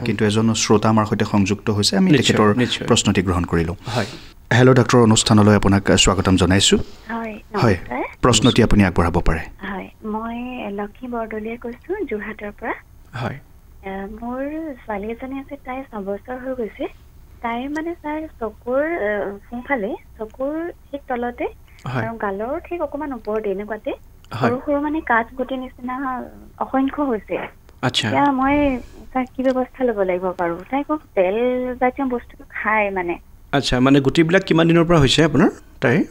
কিন্তু এজন শ্ৰোতা আমাৰ সৈতে সংযুক্ত হৈছে, আমি তেখেতৰ প্ৰশ্নটি গ্ৰহণ কৰিলোঁ। হয়, হেল্ল' ডাক্তৰ অনুষ্ঠানলৈ আপোনাক স্বাগতম জনাইছোঁ। হয়, প্ৰশ্নটি আপুনি আগবঢ়াব পাৰে। হয়, মই লক্ষী বৰদলৈয়ে কৈছোঁ যোৰহাটৰ পৰা। হয়, মোৰ ছোৱালী এজনী আছে, তাই 6 বছৰ হৈ গৈছে। তাইৰ মানে ছাৰ চকুৰ সোঁফালে, চকুৰ ঠিক তলতে আৰু গালৰ ঠিক অকণমান ওপৰতে এনেকুৱাতে সৰু সৰু মানে কাঠ গুটিৰ নিচিনা অসংখ্য হৈছে। এতিয়া মই তাৰ কি ব্যৱস্থা ল'ব লাগিব বাৰু? তাই খুব তেল জাতীয় বস্তু খায় মানে। আচ্ছা, মানে গুটিবিলাক কিমান দিনৰ পৰা হৈছে আপোনাৰ তাইৰ?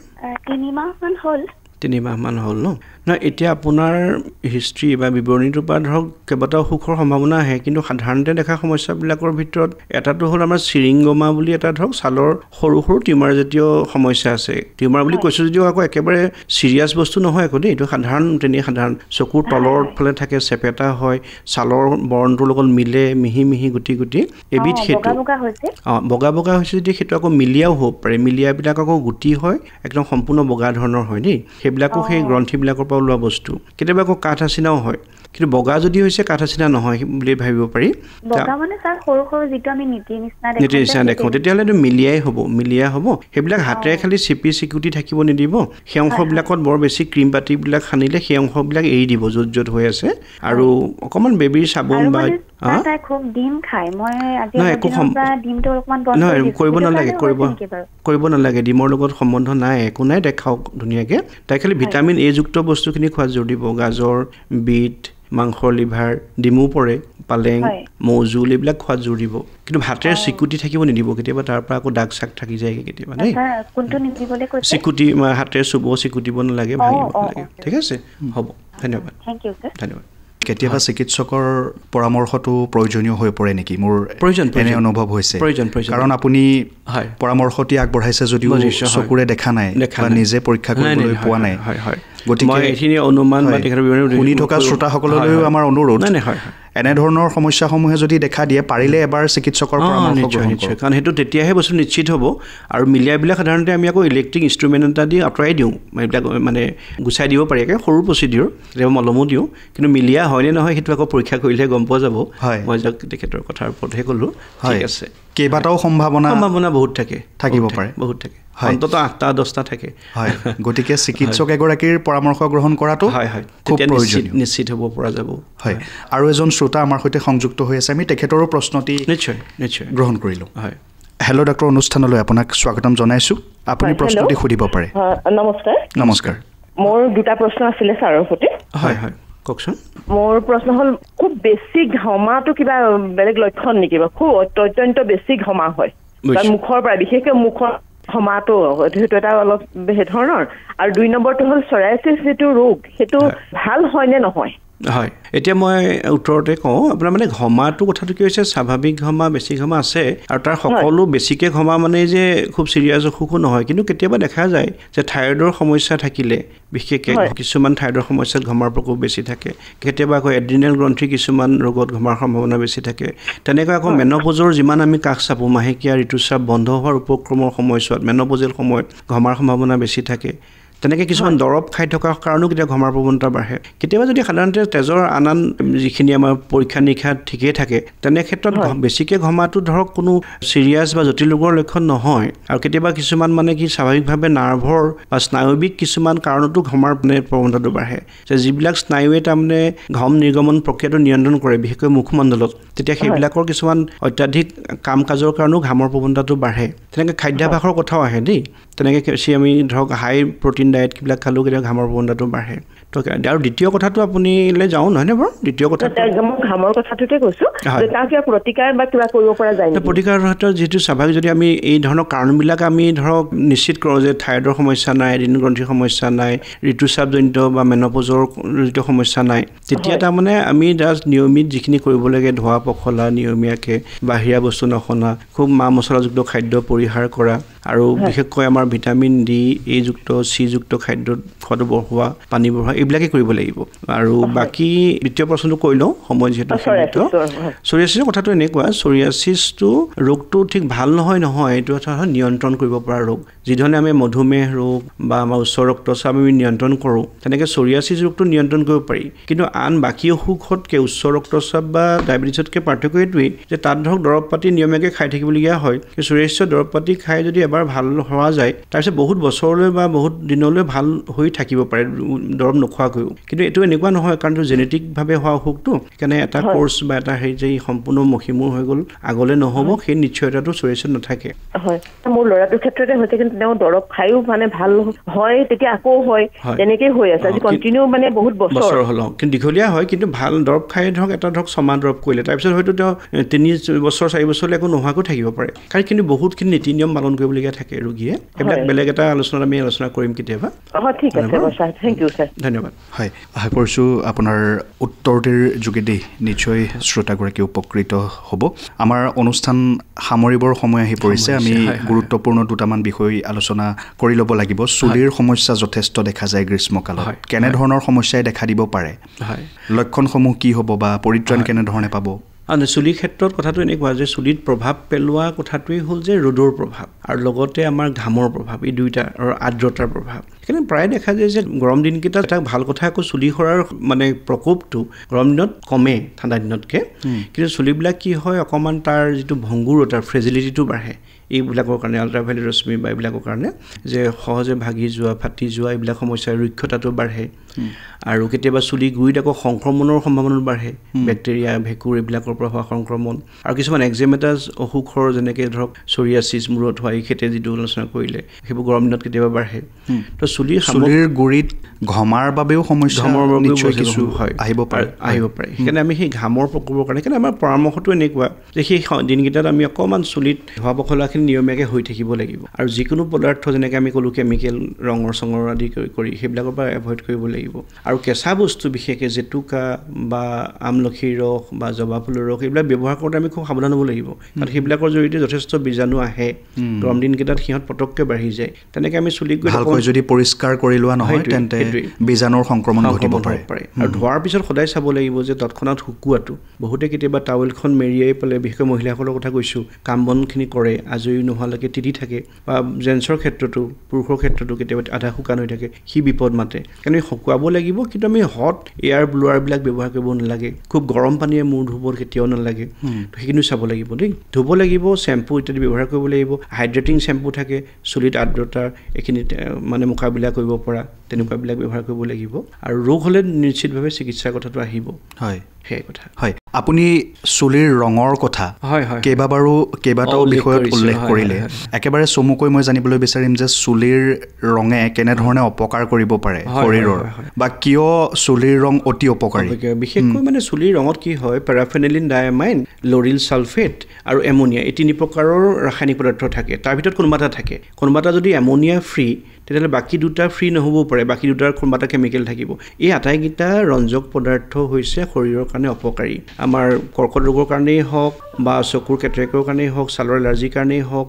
3 মাহমান হ'ল। 3 মাহমান হ'ল ন? নহয়, এতিয়া আপোনাৰ হিষ্ট্ৰী বা বিৱৰণীটোৰ পৰা ধৰক কেইবাটাও অসুখৰ সম্ভাৱনা আহে, কিন্তু সাধাৰণতে দেখা সমস্যাবিলাকৰ ভিতৰত এটাটো হ'ল আমাৰ চিৰিংগমা বুলি এটা ধৰক ছালৰ সৰু সৰু টিউমাৰ জাতীয় সমস্যা আছে। টিউমাৰ বুলি কৈছোঁ যদিও আকৌ একেবাৰে চিৰিয়াছ বস্তু নহয় আকৌ দেই, এইটো সাধাৰণ, তেনেই সাধাৰণ। চকুৰ তলৰ ফালে থাকে, চেপেটা হয়, ছালৰ বৰণটোৰ লগত মিলে, মিহি মিহি গুটি গুটি এবিধ সেইটো। অঁ, বগা বগা হৈছে যদি সেইটো আকৌ মিলিয়াও হ'ব পাৰে। মিলিয়াবিলাক আকৌ গুটি হয়, একদম সম্পূৰ্ণ বগা ধৰণৰ হয় দেই, সেইবিলাকো সেই গ্ৰন্থিবিলাকৰ পৰা ওলোৱা বস্তু। কেতিয়াবা আকৌ কাঠ আচিনাও হয়, কিন্তু বগা যদি হৈছে কাঠ আচিনা নহয় বুলি ভাবিব পাৰি। নীতিৰ নিচিনা দেখোঁ, তেতিয়াহ'লে এইটো মিলিয়াই হ'ব, মিলিয়া হ'ব। সেইবিলাক হাতেৰে খালি চেপি চিকুটি থাকিব নিদিব। সেই অংশবিলাকত বৰ বেছি ক্ৰীম পাতিবিলাক সানিলে সেই অংশবিলাক এৰি দিব য'ত য'ত হৈ আছে। আৰু অকণমান বেবীৰ চাবোন বা নহয় একো নহয় কৰিব নালাগে, কৰিব নালাগে, ডিমৰ লগত সম্বন্ধ নাই, একো নাই। তাই খাওক ধুনীয়াকৈ। তাই খালি ভিটামিন এ যুক্ত বস্তুখিনি খোৱাত জোৰ দিব। গাজৰ, বিট, মাংস, লিভাৰ, ডিমো পৰে, পালেং, মৌজোল এইবিলাক খোৱাত জোৰ দিব। কিন্তু ভাতেৰে চিকুটি থাকিব নিদিব, কেতিয়াবা তাৰ পৰা আকৌ দাগ চাগ থাকি যায়গৈ কেতিয়াবা দেই। চিকুটি হাতেৰে চুব চিকুটিব নালাগে, ভাঙিব নালাগে। ঠিক আছে, হ'ব, ধন্যবাদ। ধন্যবাদ। কেতিয়াবা চিকিৎসকৰ পৰামৰ্শটো প্ৰয়োজনীয় হৈ পৰে নেকি? মোৰ প্ৰয়োজন এনে অনুভৱ হৈছে, কাৰণ আপুনি পৰামৰ্শটি আগবঢ়াইছে যদিও চকুৰে দেখা নাই বা নিজে পৰীক্ষা কৰিবলৈ পোৱা নাই। গতিকে এইখিনি অনুমান বা শুনি থকা শ্ৰোতাসকললৈও আমাৰ অনুৰোধ, এনেধৰণৰ সমস্যাসমূহে যদি দেখা দিয়ে পাৰিলে এবাৰ চিকিৎসকৰ পৰামৰ্শ গ্ৰহণ কৰক, কাৰণ সেইটো তেতিয়াহে বস্তু নিশ্চিত হ'ব। আৰু মিলিয়াবিলাক সাধাৰণতে আমি আকৌ ইলেক্ট্ৰিক ইনষ্ট্ৰুমেণ্ট এটা দি আঁতৰাই দিওঁ, এইবিলাক মানে গুচাই দিব পাৰি, একে সৰু প্ৰচিডিউৰ, কেতিয়াবা মলমো দিওঁ। কিন্তু মিলিয়া হয়নে নহয় সেইটো আকৌ পৰীক্ষা কৰিলেহে গম পোৱা যাব। মই যাক তেখেতৰ কথাৰ ওপৰতহে ক'লোঁ। ঠিক আছে, কেইবাটাও সম্ভাৱনা বহুত থাকে, থাকিব পাৰে, বহুত থাকে, অন্ততঃ 8টা 10টা থাকে। হয়, গতিকে চিকিৎসক এগৰাকীৰ পৰামৰ্শ গ্ৰহণ কৰাটো হয় হয় খুব প্ৰয়োজনীয়, নিশ্চিত হ'ব পৰা যাব। হয়, আৰু এজন শ্ৰোতা আমাৰ সৈতে সংযুক্ত হৈ আছে, আমি তেখেতৰো প্ৰশ্নটি নিশ্চয় নিশ্চয় গ্ৰহণ কৰিলোঁ। হয়, হেল্ল' ডাক্তৰ অনুষ্ঠানলৈ আপোনাক স্বাগতম জনাইছোঁ, আপুনি প্ৰশ্নটি সুধিব পাৰে। নমস্কাৰ। নমস্কাৰ। মোৰ দুটা প্ৰশ্ন আছিলে ছাৰৰ সৈতে। হয় হয়, কওকচোন। মোৰ প্ৰশ্ন হ'ল, খুব বেছি ঘমাটো কিবা বেলেগ লক্ষণ নেকি? খুব অত্যন্ত বেছি ঘমা হয় মুখৰ পৰা, বিশেষকৈ মুখৰ ঘমাটো, সেইটো এটা অলপ সেই ধৰণৰ। আৰু 2 নম্বৰটো হ'ল চৰাইচিছ যিটো ৰোগ, সেইটো ভাল হয় নে নহয়? হয়, এতিয়া মই উত্তৰতে কওঁ আপোনাৰ মানে ঘমাটো কথাটো কি হৈছে, স্বাভাৱিক ঘমা, বেছি ঘমা আছে, আৰু তাৰ সকলো বেছিকৈ ঘমা মানে যে খুব চিৰিয়াছ অসুখো নহয়। কিন্তু কেতিয়াবা দেখা যায় যে থাইৰয়ডৰ সমস্যা থাকিলে, বিশেষকৈ কিছুমান থাইৰয়ডৰ সমস্যাত ঘমাৰ প্ৰকোপ বেছি থাকে, কেতিয়াবা আকৌ এড্ৰিনেল গ্ৰন্থিৰ কিছুমান ৰোগত ঘমাৰ সম্ভাৱনা বেছি থাকে। তেনেকৈ আকৌ মেন'পজৰ যিমান আমি কাষ চাপোঁ, মাহেকীয়া ঋতুস্ৰাৱ বন্ধ হোৱাৰ উপক্ৰমৰ সময়ছোৱাত, মেন'পজেল সময়ত ঘমাৰ সম্ভাৱনা বেছি থাকে। তেনেকৈ কিছুমান দৰৱ খাই থকাৰ কাৰণেও কেতিয়াবা ঘমাৰ প্ৰৱণতা বাঢ়ে। কেতিয়াবা যদি সাধাৰণতে তেজৰ আন আন যিখিনি আমাৰ পৰীক্ষা নিৰীক্ষা ঠিকেই থাকে, তেনে ক্ষেত্ৰত বেছিকৈ ঘমাটো ধৰক কোনো চিৰিয়াছ বা জটিল ৰোগৰ লক্ষণ নহয়। আৰু কেতিয়াবা কিছুমান মানে কি স্বাভাৱিকভাৱে নাৰ্ভৰ বা স্নায়ুবিক কিছুমান কাৰণতো ঘমাৰ মানে প্ৰৱণতাটো বাঢ়ে, যে যিবিলাক স্নায়ুৱে তাৰমানে ঘম নিৰ্গমন প্ৰক্ৰিয়াটো নিয়ন্ত্ৰণ কৰে, বিশেষকৈ মুখমণ্ডলত, তেতিয়া সেইবিলাকৰ কিছুমান অত্যাধিক কাম কাজৰ কাৰণেও ঘামৰ প্ৰৱণতাটো বাঢ়ে। তেনেকৈ খাদ্যাভ্যাসৰ কথাও আহে দেই, তেনেকৈ বেছি আমি ধৰক হাই প্ৰটিন ডায়েটবিলাক খালেও কেতিয়াবা ঘামৰ প্ৰৱণতাটো বাঢ়ে। তো আৰু দ্বিতীয় কথাটো আপুনিলৈ যাওঁ নহয়নে বাৰু? দ্বিতীয় কথাটো ঘামৰ কথাটোতে কৈছোঁ, প্ৰতিকাৰ বা কিবা কৰিব পৰা যায়? প্ৰতিকাৰৰ ক্ষেত্ৰত যিহেতু স্বাভাৱিক, যদি আমি এই ধৰণৰ কাৰণবিলাক আমি ধৰক নিশ্চিত কৰোঁ যে থাইৰয়ডৰ সমস্যা নাই, এড্ৰিনেল গ্ৰন্থিৰ সমস্যা নাই, ঋতুস্ৰাৱজনিত বা মেন'পজৰ জড়িত সমস্যা নাই, তেতিয়া তাৰমানে আমি জাষ্ট নিয়মিত যিখিনি কৰিব লাগে, ধোৱা পখলা নিয়মীয়াকৈ, বাহিৰা বস্তু নসনা, খুব মা মছলাযুক্ত খাদ্য পৰিহাৰ কৰা, আৰু বিশেষকৈ আমাৰ ভিটামিন ডি এইযুক্ত চিযুক্ত খাদ্য খোৱাটো বঢ়োৱা, পানী বঢ়োৱা, এইবিলাকেই কৰিব লাগিব। আৰু বাকী দ্বিতীয় প্ৰশ্নটো কৈ লওঁ, সময় যিহেতু সীমিত। চৰিয়াছিছৰ কথাটো এনেকুৱা, চৰিয়াছিছটো ৰোগটো ঠিক ভাল নহয় নহয়, এইটো এটা নিয়ন্ত্ৰণ কৰিব পৰা ৰোগ। যিধৰণে আমি মধুমেহ ৰোগ বা আমাৰ উচ্চ ৰক্তচাপ আমি নিয়ন্ত্ৰণ কৰোঁ, তেনেকৈ চৰিয়াছিছ ৰোগটো নিয়ন্ত্ৰণ কৰিব পাৰি। কিন্তু আন বাকী অসুখতকৈ উচ্চ ৰক্তচাপ বা ডায়েবেটিছতকৈ পাৰ্থক্য এইটোৱেই যে তাত ধৰক দৰৱ পাতি নিয়মীয়াকৈ খাই থাকিবলগীয়া হয়। কিন্তু চৰিয়াছিছৰ দৰৱ পাতি খাই যদি এবাৰ ভাল হোৱা যায় তাৰপিছত বহুত বছৰলৈ বা বহুত দিনলৈ ভাল হৈ থাকিব পাৰে দৰৱ নোখোৱাকৈও। কিন্তু এইটো এনেকুৱা নহয়, কাৰণ এইটো জেনেটিকভাৱে হোৱা অসুখটো, সেইকাৰণে এটা কোৰ্চ বা এটা হেৰি যে সম্পূৰ্ণ মষিমূৰ হৈ গ'ল আগলৈ নহ'ব, সেই নিশ্চয়তাটো চৰিয়াছিছত নাথাকে। হয়, মোৰ ল'ৰাটোৰ ক্ষেত্ৰতে হৈছে, কিন্তু তেওঁ দৰৱ খায়ো মানে ভাল হয়, তেতিয়া আকৌ হয়, তেনেকেই হৈ আছে আজি কণ্টিনিউ মানে বহুত বছৰ হ'ল। কিন্তু দীঘলীয়া হয়, কিন্তু ভাল দৰৱ খাই ধৰক এটা ধৰক 6 মাহ দৰৱ কৰিলে তাৰপিছত হয়তো তেওঁ 3 বছৰ 4 বছৰলৈ একো নোহোৱাকৈ থাকিব পাৰে। কাৰণ কিন্তু বহুতখিনি নীতি নিয়ম পালন কৰিবলগীয়া থাকে ৰোগীয়ে, সেইবিলাক বেলেগ এটা আলোচনাত আমি আলোচনা কৰিম কেতিয়াবা। ঠিক আছে ছাৰ, thank U sir, ধন্যবাদ। হয়, আশা কৰিছোঁ আপোনাৰ উত্তৰটিৰ যোগেদি নিশ্চয় শ্ৰোতাগৰাকী উপকৃত হ'ব। আমাৰ অনুষ্ঠান সামৰিবৰ সময় আহি পৰিছে, আমি গুৰুত্বপূৰ্ণ দুটামান বিষয় আলোচনা কৰি ল'ব লাগিব। চুলিৰ সমস্যা যথেষ্ট দেখা যায় গ্ৰীষ্মকালত, কেনেধৰণৰ সমস্যাই দেখা দিব পাৰে, লক্ষণসমূহ কি হ'ব বা পৰিত্ৰাণ কেনেধৰণে পাব? চুলিৰ ক্ষেত্ৰত কথাটো এনেকুৱা যে চুলিত প্ৰভাৱ পেলোৱা কথাটোৱেই হ'ল যে ৰ'দৰ প্ৰভাৱ আৰু লগতে আমাৰ ঘামৰ প্ৰভাৱ, এই দুইটা আৰু আৰ্দ্ৰতাৰ প্ৰভাৱ। সেইকাৰণে প্ৰায় দেখা যায় যে গৰম দিনকেইটাত এটা ভাল কথা, আকৌ চুলি সৰাৰ মানে প্ৰকোপটো গৰম দিনত কমে ঠাণ্ডা দিনতকৈ, কিন্তু চুলিবিলাক কি হয় অকণমান তাৰ যিটো ভংগুৰতা ফ্ৰেজিলিটিটো বাঢ়ে এইবিলাকৰ কাৰণে, আল্ট্ৰাভায়লেট ৰশ্মি বা এইবিলাকৰ কাৰণে যে সহজে ভাগি যোৱা, ফাটি যোৱা এইবিলাক সমস্যা, ৰুক্ষতাটো বাঢ়ে। আৰু কেতিয়াবা চুলি গুৰিত আকৌ সংক্ৰমণৰ সম্ভাৱনা বাঢ়ে, বেক্টেৰিয়া, ভেঁকুৰ এইবিলাকৰ পৰা হোৱা সংক্ৰমণ। আৰু কিছুমান একজেমেটাছ অসুখৰ যেনেকৈ ধৰক চৰিয়াছিছ, মূৰত হোৱা, এই খেতে যিটো আলোচনা কৰিলে, সেইবোৰ গৰম দিনত কেতিয়াবা বাঢ়ে। তো চুলিৰ গুৰিত ঘমাৰ বাবেও সমস্যা আহিব পাৰে, আহিব পাৰে। সেইকাৰণে আমি সেই ঘামৰ প্ৰকোপৰ কাৰণে, সেইকাৰণে আমাৰ পৰামৰ্শটো এনেকুৱা যে সেই দিনকেইটাত আমি অকণমান চুলিত ধোৱা পখলাখিনি নিয়মীয়াকৈ হৈ থাকিব লাগিব। আৰু যিকোনো পদাৰ্থ যেনেকৈ আমি ক'লোঁ কেমিকেল, ৰঙৰ চঙৰ আদি কৰি সেইবিলাকৰ পৰা এভইড কৰিব লাগিব। আৰু কেঁচা বস্তু বিশেষকৈ জেতুকা বা আমলখিৰ ৰস বা জবা ফুলৰ ৰস এইবিলাক ব্যৱহাৰ কৰোঁতে আমি খুব সাৱধান হ'ব লাগিব, কাৰণ সেইবিলাকৰ জৰিয়তে যথেষ্ট বীজাণু আহে। গৰম দিনকেইটাত সিহঁত পটককৈ বাঢ়ি যায়। তেনেকৈ আমি চুলিক ভালকৈ যদি পৰিষ্কাৰ কৰি লোৱা নহয় তেন্তে বীজাণুৰ সংক্ৰমণ ঘটিব পাৰে। আৰু ধোৱাৰ পিছত সদায় চাব লাগিব যে তৎক্ষণাত শুকুৱাটো। বহুতে কেতিয়াবা টাৱেলখন মেৰিয়াই পেলাই, বিশেষকৈ মহিলাসকলৰ কথা কৈছোঁ, কাম বনখিনি কৰে, আজৰি নোহোৱালৈকে তিতি থাকে, বা জেণ্টছৰ ক্ষেত্ৰতো, পুৰুষৰ ক্ষেত্ৰতো কেতিয়াবা আধা শুকান হৈ থাকে, সি বিপদ মাতে। সেইকাৰণে শুকুৱাব লাগিব, কিন্তু আমি হট এয়াৰ ব্লোৱাৰবিলাক ব্যৱহাৰ কৰিব নালাগে, খুব গৰম পানীয়ে মূৰ ধুব কেতিয়াও নালাগে, সেইখিনিও চাব লাগিব দেই। ধুব লাগিব, চেম্পু ইত্যাদি ব্যৱহাৰ কৰিব লাগিব, হাইড্ৰেটিং চেম্পু থাকে, চুলিত আৰ্দ্ৰতাৰ এইখিনি মানে মোকাবিলা কৰিব পৰা তেনেকুৱাবিলাক ব্যৱহাৰ কৰিব লাগিব। আৰু ৰোগ হ'লে নিশ্চিতভাৱে চিকিৎসাৰ কথাটো আহিব। হয়, সেই কথা। হয়, আপুনি চুলিৰ ৰঙৰ কথা কেইবাবাৰো কেইবাটাও বিষয়ত উল্লেখ কৰিলে, একেবাৰে চমুকৈ মই জানিবলৈ বিচাৰিম যে চুলিৰ ৰঙে কেনেধৰণে অপকাৰ কৰিব পাৰে শৰীৰৰ, বা কিয় চুলিৰ ৰং অতি অপকাৰী? বিশেষকৈ মানে চুলিৰ ৰঙত কি হয়, পেৰাফেনেলিন ডায়ামাইন, লৰিল ছালফেট আৰু এম'নিয়া, এই 3 প্ৰকাৰৰ ৰাসায়নিক পদাৰ্থ থাকে। তাৰ ভিতৰত কোনোবা এটা থাকে, কোনোবা এটা যদি এম'নিয়া ফ্ৰী তেতিয়াহ'লে বাকী দুটা ফ্ৰী নহ'বও পাৰে, বাকী দুটাৰ কোনোবা এটা কেমিকেল থাকিব। এই আটাইকেইটা ৰঞ্জক পদাৰ্থ হৈছে শৰীৰৰ কাৰণে অপকাৰী। আমাৰ কৰ্কট ৰোগৰ কাৰণেই হওক বা চকুৰ কেটেৰেকৰ কাৰণেই হওক, ছালৰ এলাৰ্জিৰ কাৰণেই হওক,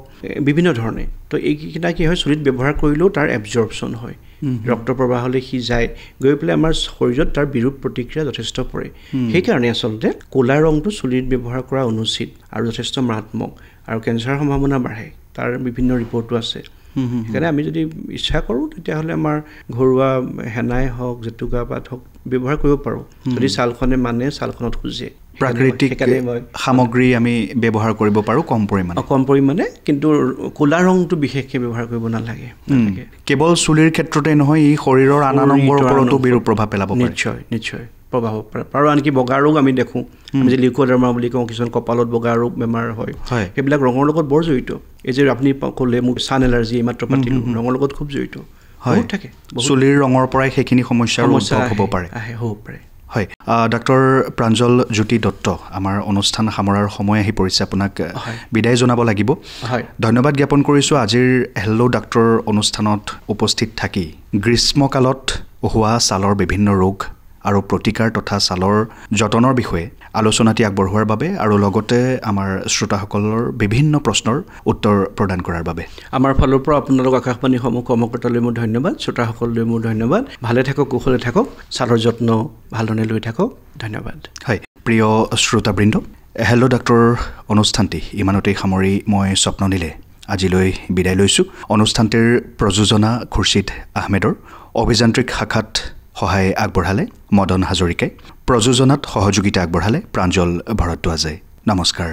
বিভিন্ন ধৰণে। তো এইকেইটা কি হয়, চুলিত ব্যৱহাৰ কৰিলেও তাৰ এবজৰ্পশ্যন হয়, ৰক্ত প্ৰবাহলৈ সি যায়, গৈ পেলাই আমাৰ শৰীৰত তাৰ বিৰূপ প্ৰতিক্ৰিয়া যথেষ্ট পৰে। সেইকাৰণে আচলতে ক'লা ৰংটো চুলিত ব্যৱহাৰ কৰা অনুচিত আৰু যথেষ্ট মাৰাত্মক, আৰু কেঞ্চাৰৰ সম্ভাৱনা বাঢ়ে, তাৰ বিভিন্ন ৰিপৰ্টো আছে। সেইকাৰণে আমি যদি ইচ্ছা কৰোঁ তেতিয়াহ'লে আমাৰ ঘৰুৱা হেনাই হওক, জেতুকা পাত হওক ব্যৱহাৰ কৰিব পাৰোঁ, যদি ছালখনে মানে ছালখনত খোজে। প্ৰাকৃতিক সামগ্ৰী আমি ব্যৱহাৰ কৰিব পাৰোঁ কম পৰিমাণে, কম পৰিমাণে, কিন্তু ক'লা ৰংটো বিশেষকৈ ব্যৱহাৰ কৰিব নালাগে। কেৱল চুলিৰ ক্ষেত্ৰতে নহয়, ই শৰীৰৰ আন আন অংগৰ ওপৰতো বিৰূপ প্ৰভাৱ পেলাব পাৰে। নিশ্চয়, নিশ্চয় প্ৰভাৱ পাৰে। আৰু আনকি বগা ৰোগ আমি দেখোঁ, আমি যে লিউকোডাৰ্মা বুলি কওঁ, কিছুমান কপালত বগা ৰোগ বেমাৰ হয়, সেইবিলাক ৰঙৰ লগত বৰ জড়িত। এই যে আপুনি ক'লে মোক ছান এলাৰ্জি এইমাত্ৰ পাতিলোঁ, ৰঙৰ লগত খুব জড়িত থাকে। চুলিৰ ৰঙৰ পৰাই সেইখিনি সমস্যাৰ উদ্ভৱ হ'ব পাৰে, হ'ব পাৰে। হয়, ডাক্তৰ প্ৰাঞ্জল জ্যোতি দত্ত, আমাৰ অনুষ্ঠান সামৰাৰ সময় আহি পৰিছে, আপোনাক বিদায় জনাব লাগিব। ধন্যবাদ জ্ঞাপন কৰিছোঁ আজিৰ হেল্ল' ডাক্তৰ অনুষ্ঠানত উপস্থিত থাকি গ্ৰীষ্মকালত হোৱা ছালৰ বিভিন্ন ৰোগ আৰু প্ৰতিকাৰ তথা ছালৰ যতনৰ বিষয়ে আলোচনাটি আগবঢ়োৱাৰ বাবে আৰু লগতে আমাৰ শ্ৰোতাসকলৰ বিভিন্ন প্ৰশ্নৰ উত্তৰ প্ৰদান কৰাৰ বাবে। আমাৰ ফালৰ পৰা আপোনালোক আকাশবাণীসমূহ কৰ্মকৰ্তালৈ মোৰ ধন্যবাদ, শ্ৰোতাসকললৈ মোৰ ধন্যবাদ। ভালে থাকক, কুশলে থাকক, ছালৰ যত্ন ভালধৰণে লৈ থাকক। ধন্যবাদ। হয়, প্ৰিয় শ্ৰোতাবৃন্দ, হেল্ল' ডাক্তৰ অনুষ্ঠানটি ইমানতেই সামৰি মই স্বপ্ননীলে আজিলৈ বিদায় লৈছোঁ। অনুষ্ঠানটিৰ প্ৰযোজনা খুৰশ্বিদ আহমেদৰ, অভিযান্ত্ৰিক শাখাত সহায় আগবঢ়ালে মদন হাজৰিকাই, প্ৰযোজনাত সহযোগিতা আগবঢ়ালে প্ৰাঞ্জল ভৰদ্বাজে। নমস্কাৰ।